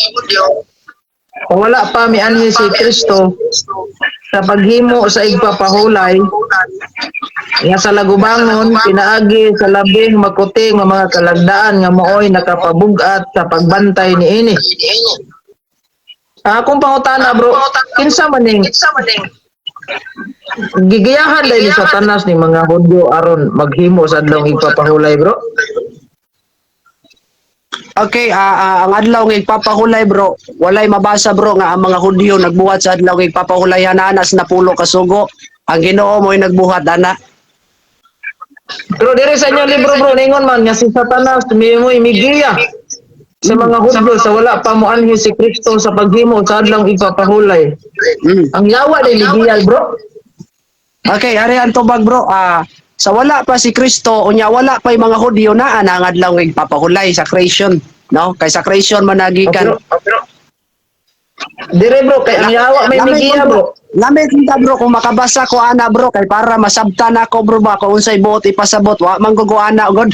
kung wala pa mianhi si Kristo sa paghimo sa igpapahulay nga sa lagubangon pinaagi sa labing makuting nga mga kalagdaan nga maoy nakapabug-at sa pagbantay niini. Akong pangutana, bro, kinsa man ning gigiyahan dahil ni Satanas ni mga Hudyo aron maghimo sa adlong igpapahulay, bro?
Okay, ang adlaw nga igpapahulay, bro, walay mabasa, bro, nga ang mga Hudyo nagbuhat sa adlaw nga igpapahulay hananas na pulo kasugo. Ang Ginoo mo'y nagbuhat ana.
Pero dire sa inyong libro, bro, ningon man nga si Satanas mo'y migiya sa mga Hudyo sa wala pa moanhi si Kristo sa paghimo sa adlong igpapahulay. Ang yawa dahil migiyal, bro.
Okay, ari ang tubag, bro. Sa wala pa si Kristo, unya wala pa yung mga Hudyo na ang adlaw nga igpapahulay sa creation, no? Kay sa creation man nagikan.
Pero, dire, bro, kay ang yawa may migiya, bro.
Lamit ta, bro, kung makabasa ko ana, bro, kay para masabtan ako, bro, ba kung unsay buot ipasabot, wa man ko ana god.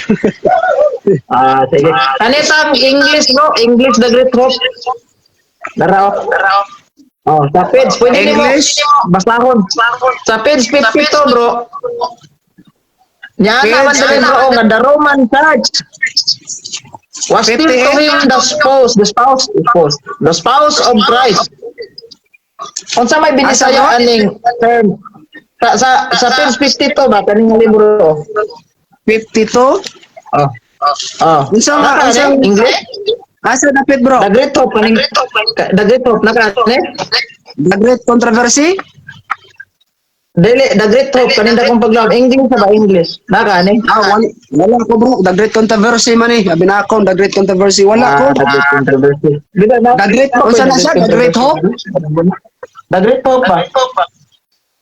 Ah, sige. Anitang English, bro, English The Great Hope. Narao. Oh, sa page, pwede nimo
English?
basahon. Sa page 52, bro. Nya naman
Page
diri, bro, nga the Roman Church was still to
58?
him the spouse of Christ. Unsa may binisaya
Asa, bro?
aning term? Sa page 52 ba kaning nga libro?
52?
Oh. Oh.
Unsa nga
Naka,
unsa
ni? English?
Asa dapit, bro?
The Great Hope kaning The Great Hope naka ni?
The Great Controversy?
Dili, The Great Hope, kaning Dakong Paglaom. English ba, English? Naka ani?
Ah, wala, wala ko, bro. The Great Controversy man eh. Abi na ako, The Great Controversy. Wala ko.
Ah, The Great Controversy. Di ba na?
The Great, unsa na siya? The Great Hope?
The Great Hope ba?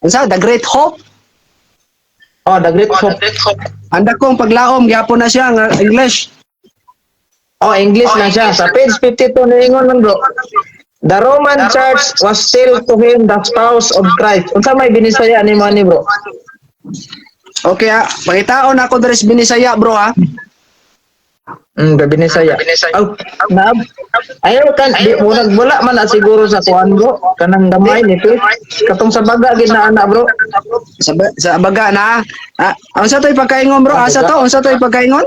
Unsa? The Great Hope?
Oh, The Great Hope.
Ang Dakong Paglaom, gyapon na siya nga English.
Oh, English lang siya. Sa page 52 niingon man, bro. The Roman Church was still to him the spouse of Christ. Unsa may Binisaya ni mo ani, bro?
Okay ah, pangitaon ako diri sa Binisaya, bro, ah.
The Binisaya. Oh, na ayaw kan di mo wala man na siguro sa kuan, bro. Kanang gamay ni katong sa baga gid na ana, bro.
Sa baga na. Ah, unsa to ipagkaingon, bro? Asa to? Unsa to ipagkaingon?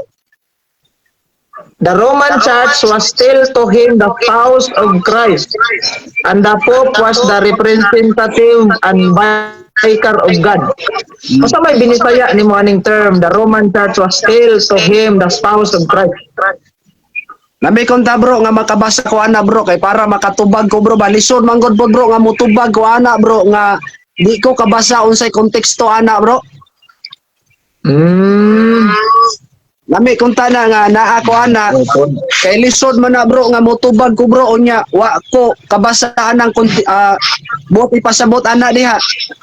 The Roman Church was still to him the spouse of Christ, and the Pope was the representative and vicar of God. Unsa may Binisaya ni mo aning term, the Roman Church was still to him the spouse of Christ?
Nami kung ta, bro, nga makabasa ko ana, bro, kay para makatubag ko, bro, ba lisod man gud po, bro, nga mutubag ko ana, bro, nga di ko kabasa unsay konteksto ana, bro. Nami kung ta na nga naa ko ana kay lisod man na, bro, nga mutubag ko, bro, unya wa ko kabasa anang konti buot ipasabot ana diha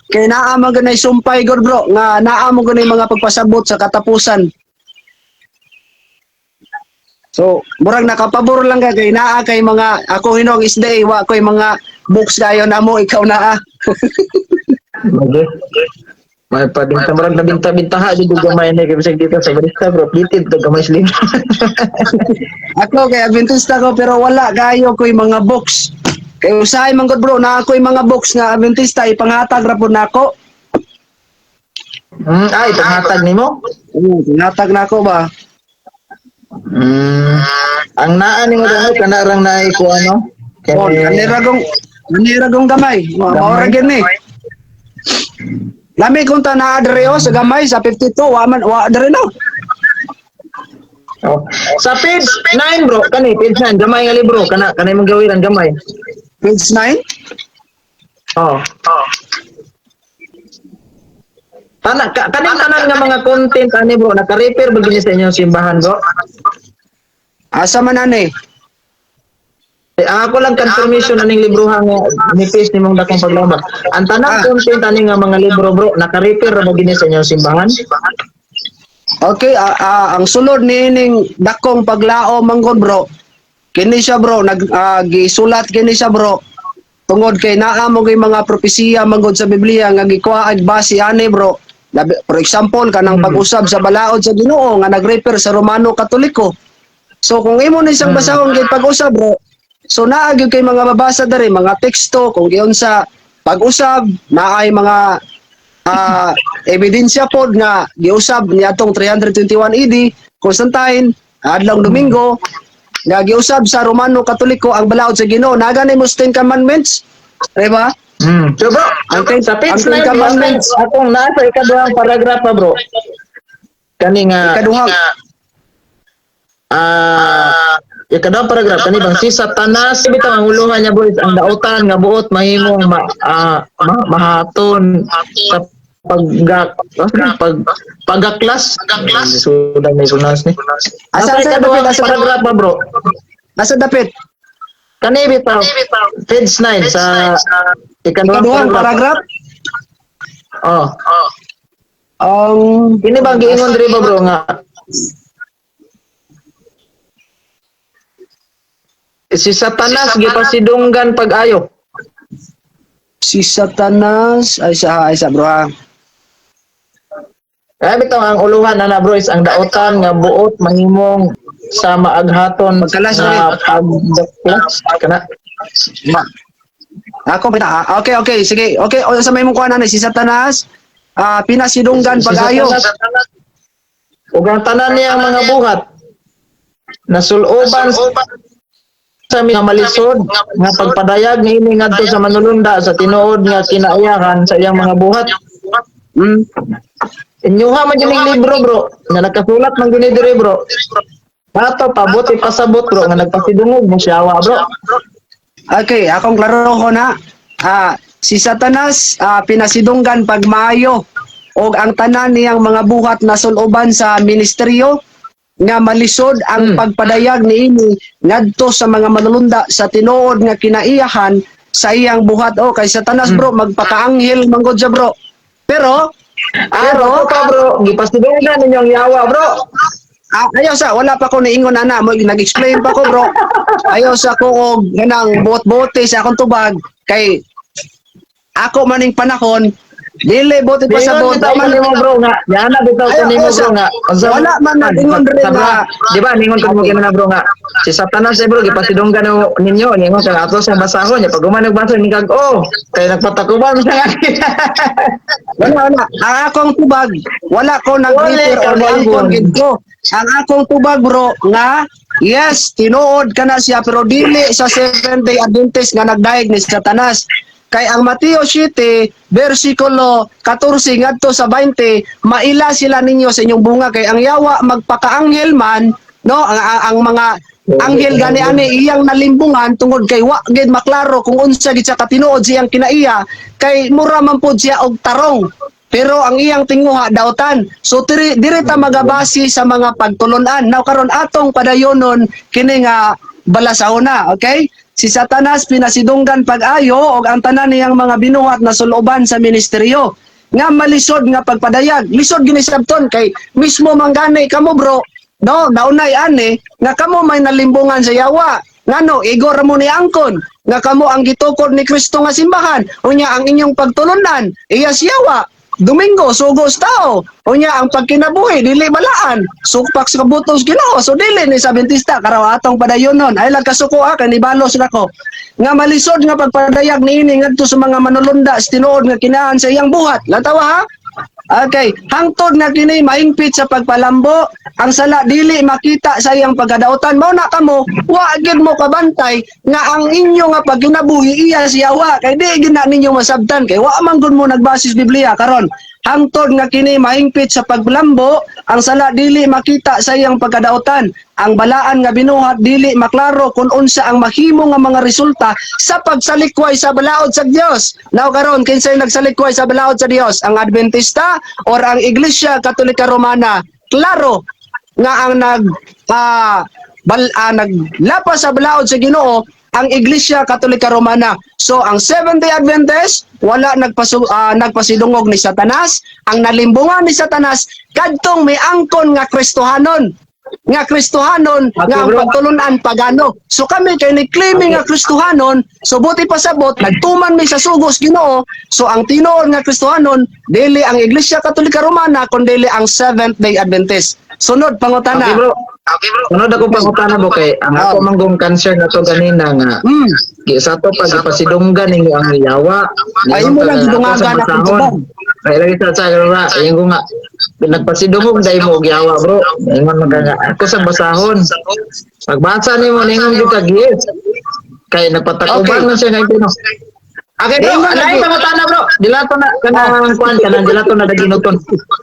kay naa man ganay sumpay gud, bro, nga naa mo ganay mga pagpasabot sa katapusan. So, murag nakapabor lang ka kay naa kay mga ako hinong isda eh, wa ko'y mga books kayo na mo ikaw naa.
Okay. May pabinta murag nabinta-bintaha di gamay ni kay bisag dito sa barista, bro. Litid to gamay slim.
Ako kay Adventista ko pero wala kayo ko'y mga books. Kay usahay man gud, bro, naa ko'y mga books nga Adventista ipanghatag ra pud nako.
Ay, panghatag nimo?
Oo, panghatag nako ba?
Ang naa nimo damo kana rang naay ko ano?
Oh, kanira gong gamay. Mao ra gyud ni. Lami kung ta naa diri oh, sa gamay sa 52 wa man wa diri no.
Oh. Sa page 9, bro, kani page 9 gamay nga libro kana kanay mong gawiran gamay.
Page 9?
Oh. Tana ka, kaning tanan nga mga content ani, bro, naka-refer ba gini sa inyong simbahan, bro?
Asa man ani?
Eh, ang ako lang confirmation aning libro nga nipis nimong Dakong Paglaom. Ang tanang content ani nga mga libro, bro, naka-refer ra ba gini sa inyong simbahan?
Okay, ang sulod niining Dakong Paglaom manggod, bro. Kini siya, bro, nag gisulat kini siya, bro. Tungod kay naa mo kay mga propesiya manggod sa Biblia nga gikuha ag base ani, bro. For example, kanang pag-usab sa balaod sa Ginoo nga nag-refer sa Romano Katoliko. So kung imo ni siyang basahon kay pag-usab, bro, so naa gyud kay mga mabasa diri mga teksto kung giunsa pag-usab, naay mga ebidensya pod nga giusab niadtong 321 AD, Constantine, adlong Domingo, nga giusab sa Romano Katoliko ang balaod sa Ginoo. Naa gani mo Ten Commandments, di ba?
So bro, sa page
ang Ten
9,
Commandments.
Akong nasa ikaduhang paragraph pa, bro. Kani nga
Ikaduhang
ikaduhang paragraph kani bang si Satanas bitaw ang uluhan niya, bro, is ang dautan nga buot mahimong mahaton sa pag pagaklas. Sudan may pronounce ni.
Asa
Asa
asa
ikaduhang
dapit, asa
paragraph pa, bro.
Asa dapit?
Kani bitaw page 9 sa ikaduhang
Ikaduhang
paragraph.
paragraph.
Oh.
Ang
Kini bang giingon diri ba, bro, nga si Satanas gipasidunggan pag-ayo?
Si Satanas ay sa, bro, ha.
Kaya bitaw ang uluhan ana, bro, is ang dautan nga buot mahimong sa maaghaton
Pagkalas
nga pagdaklas kana.
Ako pita. Okay, sige. Okay, o sa may mong kuha na si Satanas pinasidunggan
Si
pag-ayo.
Satanas ug ang tanan niyang mga buhat nasuloban sa mga malisod nga pagpadayag niini ngadto sa manulunda sa tinuod nga kinaiyahan sa iyang mga buhat. Inyuha man yun yung libro, bro, nga nakasulat man guni diri, bro. Ato pabot ipasabot, bro, nga nagpasidungog mo siya, bro.
Okay, akong klaro ko na. Ah, Si Satanas pinasidunggan pagmaayo og ang tanan niyang mga buhat na suloban sa ministeryo nga malisod ang pagpadayag niini ngadto sa mga manulunda sa tinuod nga kinaiyahan sa iyang buhat. O kay Satanas, bro, magpakaanghel manggod siya, bro. Pero
Ah,
pero
pero pa, bro, gipasidunggan ninyo ang yawa, bro.
Ah, ayaw sa, wala pa ko niingon ana mo, nag-explain pa ko, bro. Ayaw sa ko og ganang buot-bote sa akong tubag kay ako maning panahon dili bote pa sa
Ningon
bot
bitaw
man
nimo, bro, nga. Yana bitaw ko
Ayaw,
nimo,
ayaw
bro, nga. Unsa
wala man nag-ingon rin
Sa bro,
nga.
di ba ningon ko mo na, bro, nga si Satanas eh, bro, gipasidunggan no ninyo, ningon ka ato sa basahon nya pag human nagbasa ni kag oh kay nagpatakuban sa
Wala, wala. Ang akong tubag, wala ko nag-refer
Wala
or
ka
niangkon
ba
gid ko. Ang akong tubag, bro, nga yes, tinuod ka na siya pero dili sa Seventh Day Adventist nga nagdayeg ni Satanas. Kay ang Mateo 7 versikulo 14 ngadto sa 20, maila sila ninyo sa inyong bunga kay ang yawa magpakaanghel man, no, ang mga anghel gani ani iyang nalimbungan tungod kay wa gid maklaro kung unsa gid sa katinuod siyang kinaiya kay mura man pud siya og tarong pero ang iyang tinguha dautan. So diri diri ta magabasi sa mga pagtulunan. Now karon atong padayonon kini nga balasahona, okay? Si Satanas pinasidunggan pag-ayo og ang tanan niyang mga binuhat na suloban sa ministeryo nga malisod nga pagpadayag. Lisod gini sabton kay mismo manggani kamo, bro, no, naunay ani nga kamo may nalimbungan sa yawa. Ngano igor mo ni angkon nga kamo ang gitukod ni Kristo nga simbahan. Unya ang inyong pagtulunan iya siyawa. Domingo sugos tao. Unya ang pagkinabuhi dili balaan. Sukpak sa kabutos Ginoo. So dili ni sa Adventista karaw atong padayonon. Ay lang kasuko ha kay nibalos na ko. Nga malisod nga pagpadayag niini ngadto sa mga manulunda sa tinuod nga kinaan sa iyang buhat. Lantawa ha. Okay, hangtod nga kini mahingpit sa pagpalambo, ang sala dili makita sa iyang pagkadautan. Mao na kamo, wa gid mo kabantay nga ang inyo nga pagkinabuhi iya siya wa kay di gid na ninyo masabtan kay wa man gud mo nagbasis Biblia karon. Hangtod nga kini mahingpit sa paglambo, ang sala dili makita sa iyang pagkadautan. Ang balaan nga binuhat dili maklaro kung unsa ang mahimo nga mga resulta sa pagsalikway sa balaod sa Dios. Now karon, kinsay nagsalikway sa balaod sa Dios? Ang Adventista or ang Iglesia Katolika Romana? Klaro nga ang naglapas sa balaod sa Ginoo ang Iglesia Katolika Romana. So ang Seventh-day Adventist wala nagpasidungog ni Satanas, ang nalimbungan ni Satanas kadtong may angkon nga Kristohanon. Nga Kristohanon
Okay,
nga ang
bro.
pagtulunan pagano. So kami kay ni-claim nga Kristohanon, so buti pasabot nagtuman mi sa sugos Ginoo. So ang tinuod nga Kristohanon dili ang Iglesia Katolika Romana kun dili ang Seventh-day Adventist. Sunod pangutana.
Okay, bro. Sunod ako pangutana, bro, kay ang ako manggong cancer na to ganina nga sa to pag ipasidunggan ninyo ang yawa.
Ay, mo lang gidungagan akong tubag.
Kay lagi sa ra ingon nga nagpasidungog dai mo og yawa, bro. Ingon man ka nga ako sa basahon. Pagbasa nimo ningon gyud ka yes. Kay nagpatakuban man siya nga ito. Okay, bro,
Ingon
lain
lagi.
pangutana, bro. Dilato na kanang kuan kanang dilato na daginuton.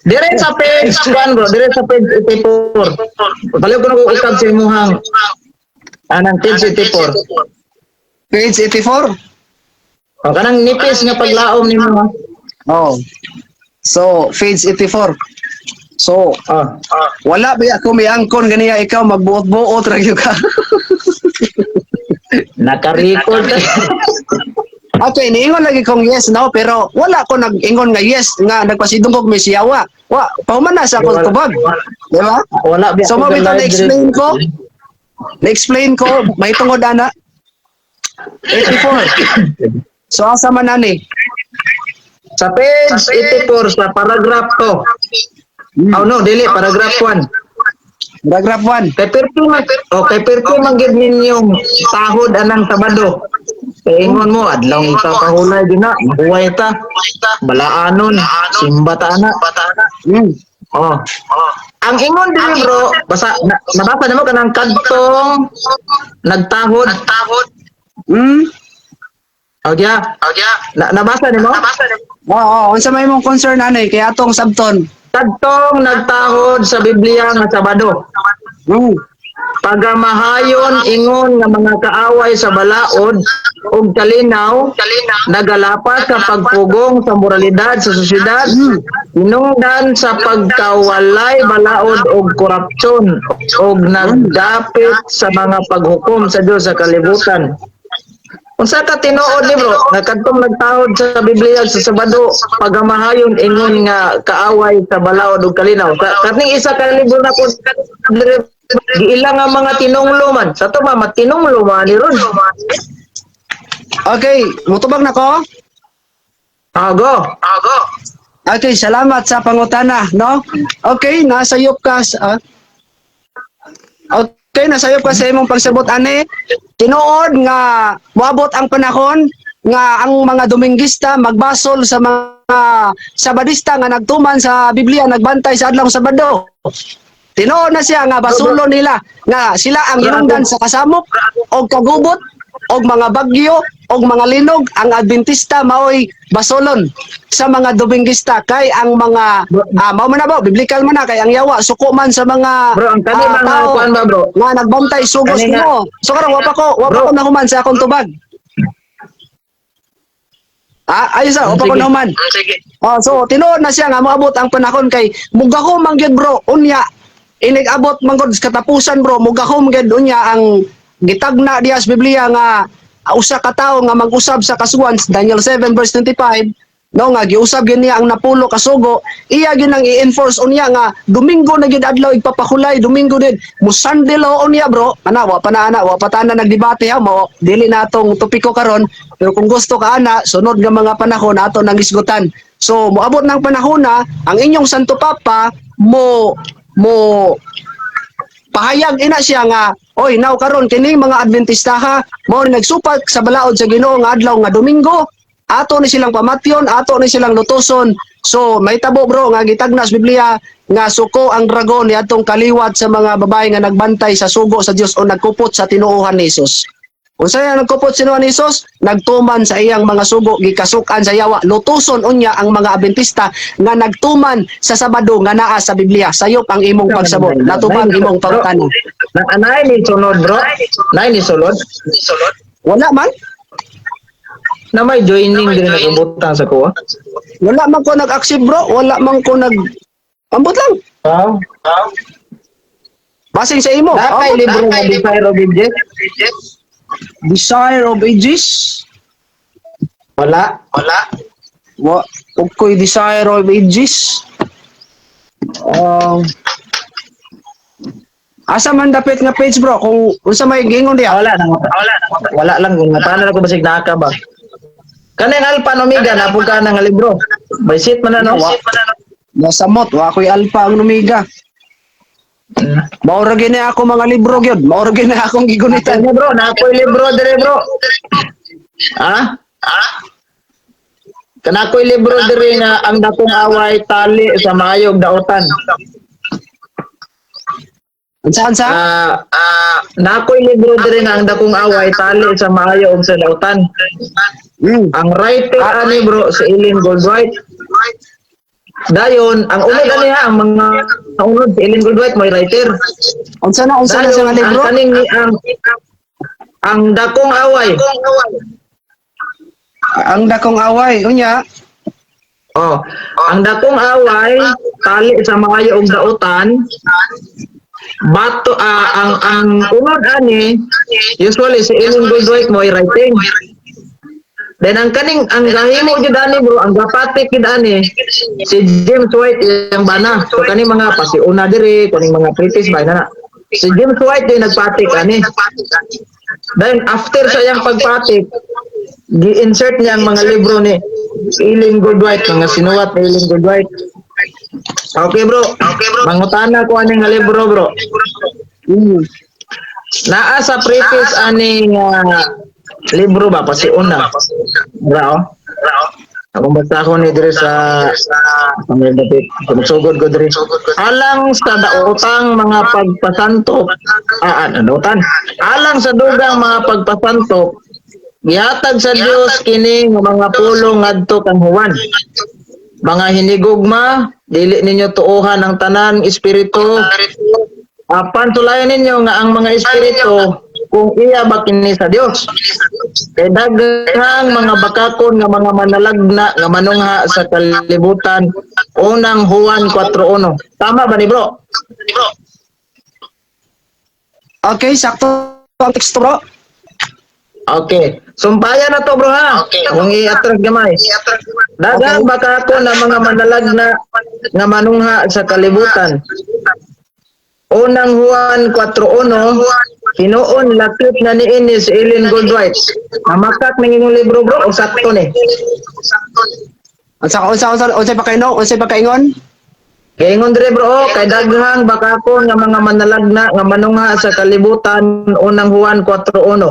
Dire sa page 1, bro, dire sa page 84. Baliw ko na ko ikab sa imuhang anang page 84.
Page 84.
O kanang nipis nga paglaom nimo ha.
Oh. So, page 84. So,
Oh.
wala ba ako may angkon ganiya, ikaw magbuot-buot ra gyud ka.
Naka-record.
Okay, niingon lagi kong yes no, pero wala ko nag-ingon nga yes nga nagpasidungog mi siyawa. Wa, pahuman na sa akong
Wala.
tubag. Di ba?
Wala ba
So mo bitaw na-explain ko. Na-explain ko may tungod ana. 84. So asa man ani?
Sa page 84 sa paragraph 2. Oh no, dili paragraph 1.
Paragraph 1.
Kay perti man, oh, kay perti man gid ninyong sahod anang Sabado. Kay ingon mo adlaw ipapahulay din na, mahuway ta. Balaanon, simba ta ana. Oh. Ang ingon din, bro, basa na, nabasa nimo kanang kadtong nagtahod. Oh, yeah. Na, nabasa nimo?
Oo, oh, unsa may imong concern ani kay atong sabton?
Kadtong nagtahod sa Biblia nga Sabado. Pagamahayon ingon nga mga kaaway sa balaod ug kalinaw, nagalapas sa pagpugong sa moralidad sa sosyedad, hinungdan sa pagkawalay balaod og korupsyon ug nagdapit sa mga paghukom sa Dios sa kalibutan. Unsa ka tinuod ni, bro, nga kadtong nagtahod sa Biblia sa Sabado, pagamahayon ingon nga kaaway sa balaod ug kalinaw? Kaning isa ka libro na ko dire, giila nga mga tinunglo man sa to ba, matinunglo man ni ron.
Okay, mutubag na ko.
Ah, go.
Okay, salamat sa pangutana, no? Okay, nasayop ka sa. Okay, nasayop ka sa imong pagsabot ani. Tinuod nga moabot ang panahon nga ang mga Dominguista magbasol sa mga Sabadista nga nagtuman sa Biblia, nagbantay sa adlaw Sabado. Tinuod na siya nga basulo nila nga sila ang hinungdan sa kasamok og kagubot og mga bagyo og mga linog. Ang Adventista maoy basolon sa mga Dominguista kay ang mga mao man na ba, biblical man na, kay ang yawa suko man sa mga
Bro, ang kani mga
tao
kuan ba, bro?
nga nagbantay sugos
Kani nga-
nimo. So karon wa pa
Bro.
ko nahuman sa akong tubag. Ayos ah, wa pa ko
Sige.
nahuman. Oh, so tinuod na siya nga moabot ang panahon kay mugako man gyud, bro, unya inig-abot man gud sa katapusan, bro, mugako man gyud unya ang gitagna diya sa Biblia nga usa ka tawo nga mag-usab sa kasuan, Daniel 7 verse 25, no, nga giusab gyud niya ang 10 ka sugo. Iya gyud ang i-enforce unya nga Domingo na gyud adlaw igpapakulay, Domingo din musandilo unya, bro. Ana, wa pa na ana, wa pa ta na nagdebate ha, mo dili na atong topiko karon, pero kung gusto ka ana, sunod nga mga panahon ato nang isgutan. So moabot ng panahon na ang inyong Santo Papa mo mo pahayag ina siya nga, "Oy, now karon kini mga Adventista ha, mao ni nagsupak sa balaod sa Ginoo nga adlaw nga Domingo, ato ni silang pamatyon, ato ni silang lutoson." So mahitabo, bro, nga gitagna sa Biblia nga suko ang dragon niadtong kaliwat sa mga babae nga nagbantay sa sugo sa Dios o nagkupot sa tinuohan ni Jesus. Unsa yang nagkupot sa tinuohan ni Jesus? Nagtuman sa iyang mga sugo, gikasukan sa yawa. Lutuson unya ang mga Adventista nga nagtuman sa Sabado nga naa sa Biblia. Sayop ang imong pagsabot. Natubag imong pangutana.
Na anay ni sunod, bro. Nay ni sulod.
Wala man.
Na may joining din nakabutang sa kuha.
Wala man ko nag-accept, bro. Wala man ko nag. Ambot lang.
Wow.
Basing sa imo.
Na kay
Ambot.
libro nga Desire of Ages?
Desire of Ages?
Wala.
Wa og ko'y Desire of Ages. Asa man dapit nga page, bro, kung unsa may giingon diha?
Wala na. Wala lang kung paano na ko basig naka ba. Kaning Alpha and Omega na pud ka na nga libro. May sit man na, no?
Wa. Nasamot, wa ko'y Alpha ang Omega. Mao ra gyud ni ako mga libro gyud. Mao ra gyud ni akong gigunitan.
Ano, bro, na ako'y libro dire, bro. Ha? Kana ako'y libro dire nga Ang Dakong Away, Tali sa Maayog Daotan.
Unsa, unsa?
Ah, na ako'y libro dire nga Ang Dakong Away, Tali sa Maayo ug sa Daotan. Ang writer ani, bro, si Ellen Goldwhite. Dayon, ang unod ani ha, ang mga unod si Ellen Goldwhite mo writer.
Unsa na siya nga
Dayon,
libro?
ang kaning ang Dakong Away.
Ang Dakong Away. Unya?
Oh, Ang Dakong Away, Tali sa Maayo ug Daotan. Bato ang unod ani usually si Ellen Goldwhite mo writing. Then ang kaning ang gahimo gyud ani, bro, ang gapatik gyud ani si James White iyang bana. So kaning mga pasiuna diri, kaning mga preface ba na. Si James White din nagpatik ani. Then after sa iyang pagpatik, gi-insert niya ang mga libro ni Ellen Goldwhite, mga sinuwat ni Ellen Goldwhite. Okay, bro. Okay, bro. Mangutana ko ani nga libro, bro. Naa sa preface ani nga libro ba pasiuna. Bro. Akong basta ako ni dire sa ang dapit. Magsugod ko dire. Alang sa daotang mga pagpasantop, daotan. Alang sa dugang mga pagpasantop, gihatag sa Dios kini nga mga pulong ngadto kang Juan. Mga hinigugma, dili ninyo tuohan ang tanan espiritu. Apan tulayan ninyo nga ang mga espiritu kung iya ba kini sa Dios. Kay daghang mga bakakon nga mga manalagna nga manungha sa kalibutan. Unang Juan 4:1. Tama ba ni, bro?
Okay, sakto ang teksto, bro.
Okay. Sumpayan na to, bro, ha. Kung i-atras gamay. Daghang bakakon nga mga manalagna nga manungha sa kalibutan. Unang Juan 4:1, hinuon lakip na niini si Ellen Goldwhite. Namakak ning imong libro, bro, o sakto ni?
Unsa unsa unsa unsay pakaino? Unsay pakaingon?
Kaingon dire, bro, oh, kay daghang bakakon nga mga manalagna nga manungha sa kalibutan, Unang Juan 4:1.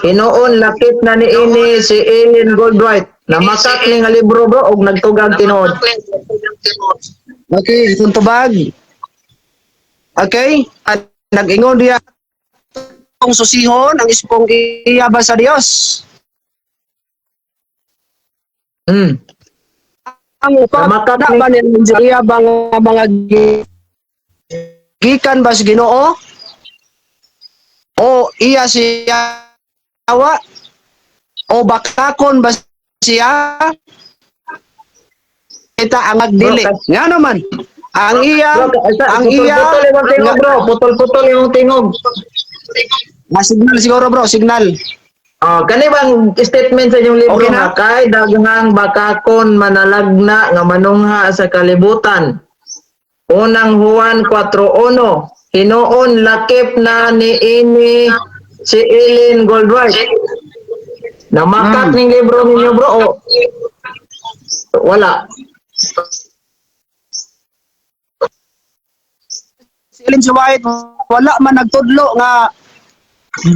Hinuon lakip na niini si Ellen Goldwhite. Namakak ni nga libro, bro, og nagtugag tinuod?
Okay, itong tubag. Okay, at nag-ingon diya ang susihon ang ispong iya ba sa Dios? Ang
Namakak
na ba ni iya ba nga mga gikan ba sa Ginoo? O iya siya awa? O bakakon ba siya? Kita ang agdili.
Bro,
Nga naman, ang iya,
Bro,
ang iya,
putol-putol imong tingog, bro. Putol-putol imong tingog.
Ah, signal siguro, bro, signal.
Oh, kani bang statement sa inyong libro
Okay na?
nga kay daghang bakakon manalagna nga manungha sa kalibutan? Unang Juan 4:1. Hinuon lakip na niini si Ellen Goldwhite. Namakak ning libro ninyo, bro, o wala?
Si Ellen G. White wala man nagtudlo nga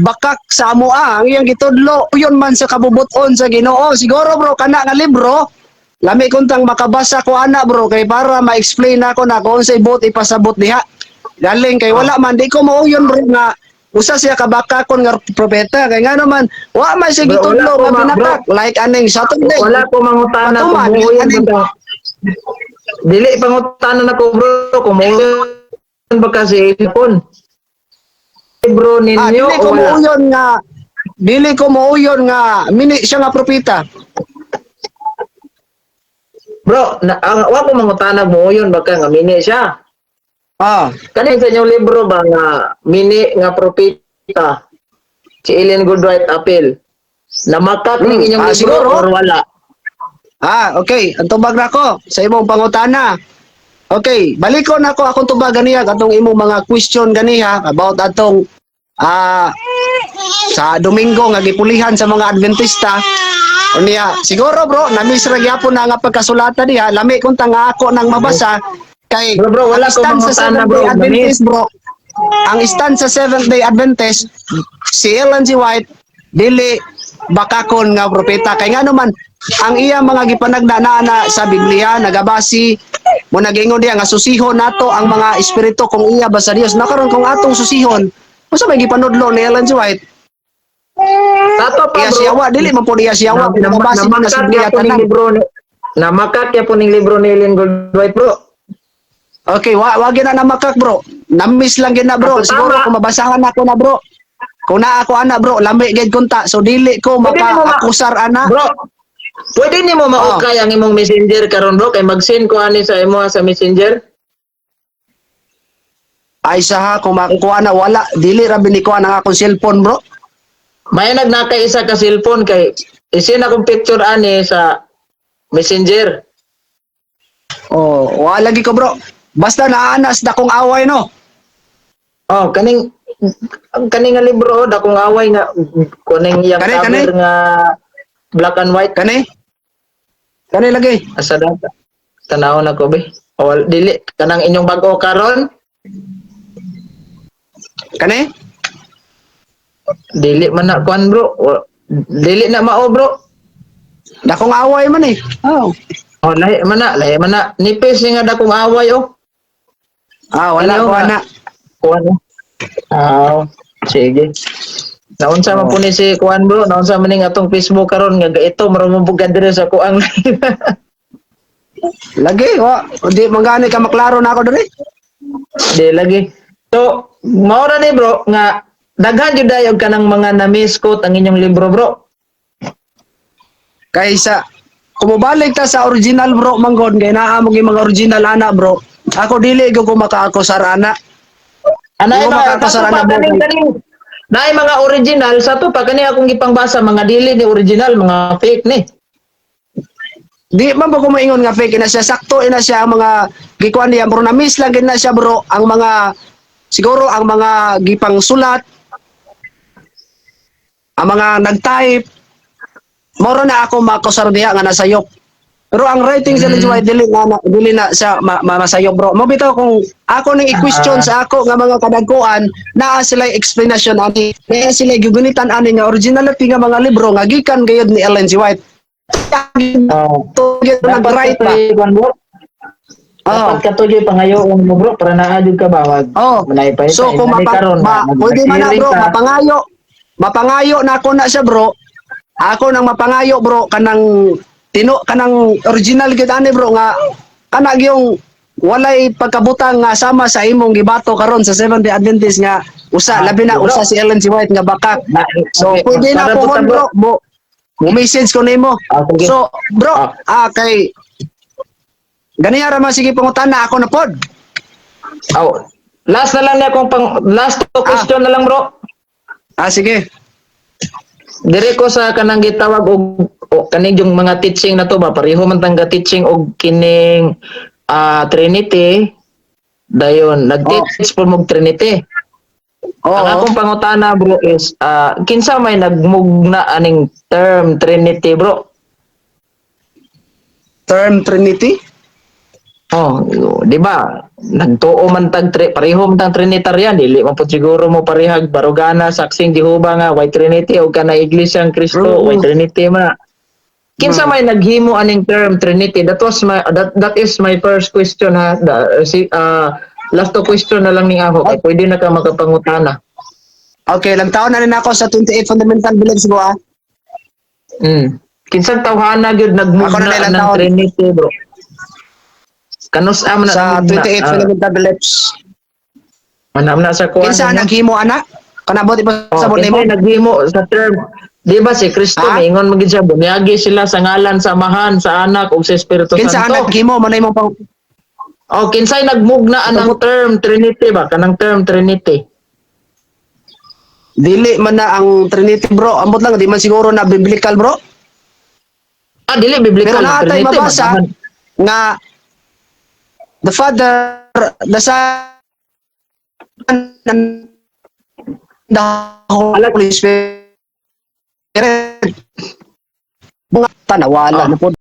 bakak sa amoa. Ang iyang gitudlo uyon man sa kabubuton sa Ginoo. Siguro, bro, kana nga libro lami kuntang makabasa ko ana, bro, kay para ma-explain nako na kung unsay buot ipasabot diha. Galing kay wala man di ko mauyon, bro, nga usa siya ka bakakon nga propeta kay nga naman wa man siya
Bro, wala
gitudlo
ko
nga binakak like aning Saturday.
Wala ko mangutana kung
Patuman,
muuyon
aning-
ba ka. Dili pangutana nako, bro, kung muuyon ba ka si Ellen. Libro
Ah,
ninyo
dili
o
ko
wala?
mauyon nga dili ko mauyon nga mini siya nga propeta.
Bro, na, ang wa ko mangutana muuyon ba ka nga mini siya. Kani sa inyong libro ba nga mini nga propeta si Ellen Goodwhite apil? Namakak ning inyong libro
siguro.
or wala?
Ah, okay. Ang tubag na ko sa imong pangutana. Okay, balikon ako akong tubag ganiha atong imong mga question ganiha about atong sa Domingo nga gipulihan sa mga Adventista. Unya, siguro, bro, na-miss ra gyapon na nga pagkasulata diha, lami kung nga ako nang mabasa kay
Bro, bro, wala
ang
ko
stand sa
mangutana,
Seventh
bro.
Day Adventist, bro. Ang stand sa Seventh Day Adventist, si Ellen G. White dili bakakon nga propeta kay nga naman ang iya mga gipanagda naa na sa Biblia, nagabasi mo nagingon diya nga susihon nato ang mga espiritu kung iya ba sa Dios. Na karon kung atong susihon, unsa may gipanudlo ni Ellen G. White?
Tato pa,
Iya
bro.
siyawa, dili man pud iya siyawa, nagabasi man na sa
Namakak
Biblia
gyapon ning
tanan.
libro ni namakak gyapon ning libro ni Ellen Goldwhite, bro.
Okay, wa gyud na namakak, bro. Na-miss lang gyud na, bro.
Ato,
Siguro
tama.
kung mabasahan ako na, bro. Kung naa ako ana, bro, lami gyud kunta. So dili ko
Pwede nimo
maka-akusar ana.
Bro, pwede nimo maukay ang imong Messenger karon, bro, kay mag-send ko ani sa imo sa Messenger.
Ay saha kung makukuha na wala, dili ra bini ko ang akong cellphone, bro.
May nagnaka isa ka cellphone kay isin akong picture ani sa Messenger.
Oh, wala lagi ko, bro. Basta naanas dakong away, no.
Oh, kaning ang kaning nga libro, oh, dakong away nga kuning iyang
Kani, kani?
cover nga black and white.
Kani? Kani lagi.
Asa data? Tanaw na ko be. O dili kanang inyong bag-o karon,
Kani?
Dili man na kuan, bro. Dili na mao, bro.
Dakong away man eh. Oh.
Oh, lahi man na, lahi man na. Nipis ni nga dakong away, oh.
Ah, wala
Ano
ko
nga?
ana.
Kuan. Ah, sige. Naunsa man po ni si kuan, bro, naunsa man ning atong Facebook karon nga ito marumubugan diri sa kuang.
Lagi, wa. Di man gani ka maklaro na ako diri.
Di lagi. So, mao ra ni, bro, nga daghan jud dayon kanang mga na-misquote ang inyong libro, bro.
Kaysa kung mobalik ta sa original, bro, manggod kay naa mo gyud mga original ana, bro. Ako dili gyud ko makaakusar ana.
Anay
Di ko
ba
makakasar
kato pa
ana, bro.
kaning kaning naay mga original sa to pa kani akong gipangbasa, mga dili ni original, mga fake ni.
Di man ba ko maingon nga fake ina siya, sakto ina siya ang mga gikuan niya, bro. Na-miss lang gid na siya, bro, ang mga siguro ang mga gipang sulat, ang mga nag-type. Moro na ako makusar diha nga nasayop, pero ang writing sa Ellen G. White dili na siya masayop, bro. Mo bitaw kung ako ning i-question sa ako nga mga kadagkuan, naa sila explanation ani, naa sila gigunitan ani nga originality nga mga libro nga gikan gayud ni Ellen G. White.
Oh.
To gyud
Dapat
nag-write ba.
katoy kuan, bro.
Oh.
Dapat katuloy pangayoon mo, bro, para naa jud ka ba wag
Oh.
manaypay.
So kung
karon
pwede man na, bro, mapangayo. Mapangayo na ako na siya, bro. Ako nang mapangayo, bro, kanang tino kanang original gyud ani, bro, nga kana yung walay pagkabutang nga sama sa imong gibato karon sa Seventh Day Adventist nga usa
Ah,
labi na
bro.
usa si Ellen G. White nga bakak. So pwede na
Para
pohon,
bro.
bro. Mo message ko nimo.
Ah, sige.
So bro, ah kay ganiya ra man, sige, pangutana ako na pod.
Oh. Last na lang niya akong pang last two question na lang, bro.
Ah, sige.
Dire ko sa kanang gitawag og o, kaning yung mga teaching na to ba, pareho man tang teaching og kining Trinity, dayon nag-teach po mog Trinity.
Oo.
Ang akong pangutana, bro, is kinsa may nagmugna aning term Trinity, bro?
Term Trinity?
Oh, di ba? Nagtuo man tag pareho man tang Trinitarian, dili man pud siguro mo parehag Barugana, Saksing Jehova nga way Trinity o kana Iglesia ng Kristo way Trinity man. Kinsa may naghimo aning term Trinity? That was my that that is my first question ha. Da, si last two question na lang ni ako kay pwede na ka makapangutana.
Okay, lang taon na rin ako sa 28 fundamental beliefs ko ah.
Kinsang tawhana gyud
Ako na
nagmugna
ilang
ng
taon.
Trinity, bro? Kanus man na
Sa
nagmugna?
28 fundamental beliefs.
Manam na sa kuan
Kinsa
ninyo?
naghimo ana? Kanabot ipa
Oh,
sa nimo?
kinsa naghimo sa term? Di ba si Kristo
Ha?
miingon man gid siya, bunyagi sila sa ngalan sa Amahan, sa Anak ug sa Espiritu
Kinsa
Santo.
naghimo man imong pang
Oh, kinsay nagmugna anang term Trinity ba? Kanang term Trinity.
Dili man na ang Trinity, bro. Ambot lang di man siguro na biblical, bro.
Ah, dili biblical
Pero
ang
naa tay
Trinity.
mabasa nga the Father, the Son, and the Holy Spirit. Mga tanawala na po.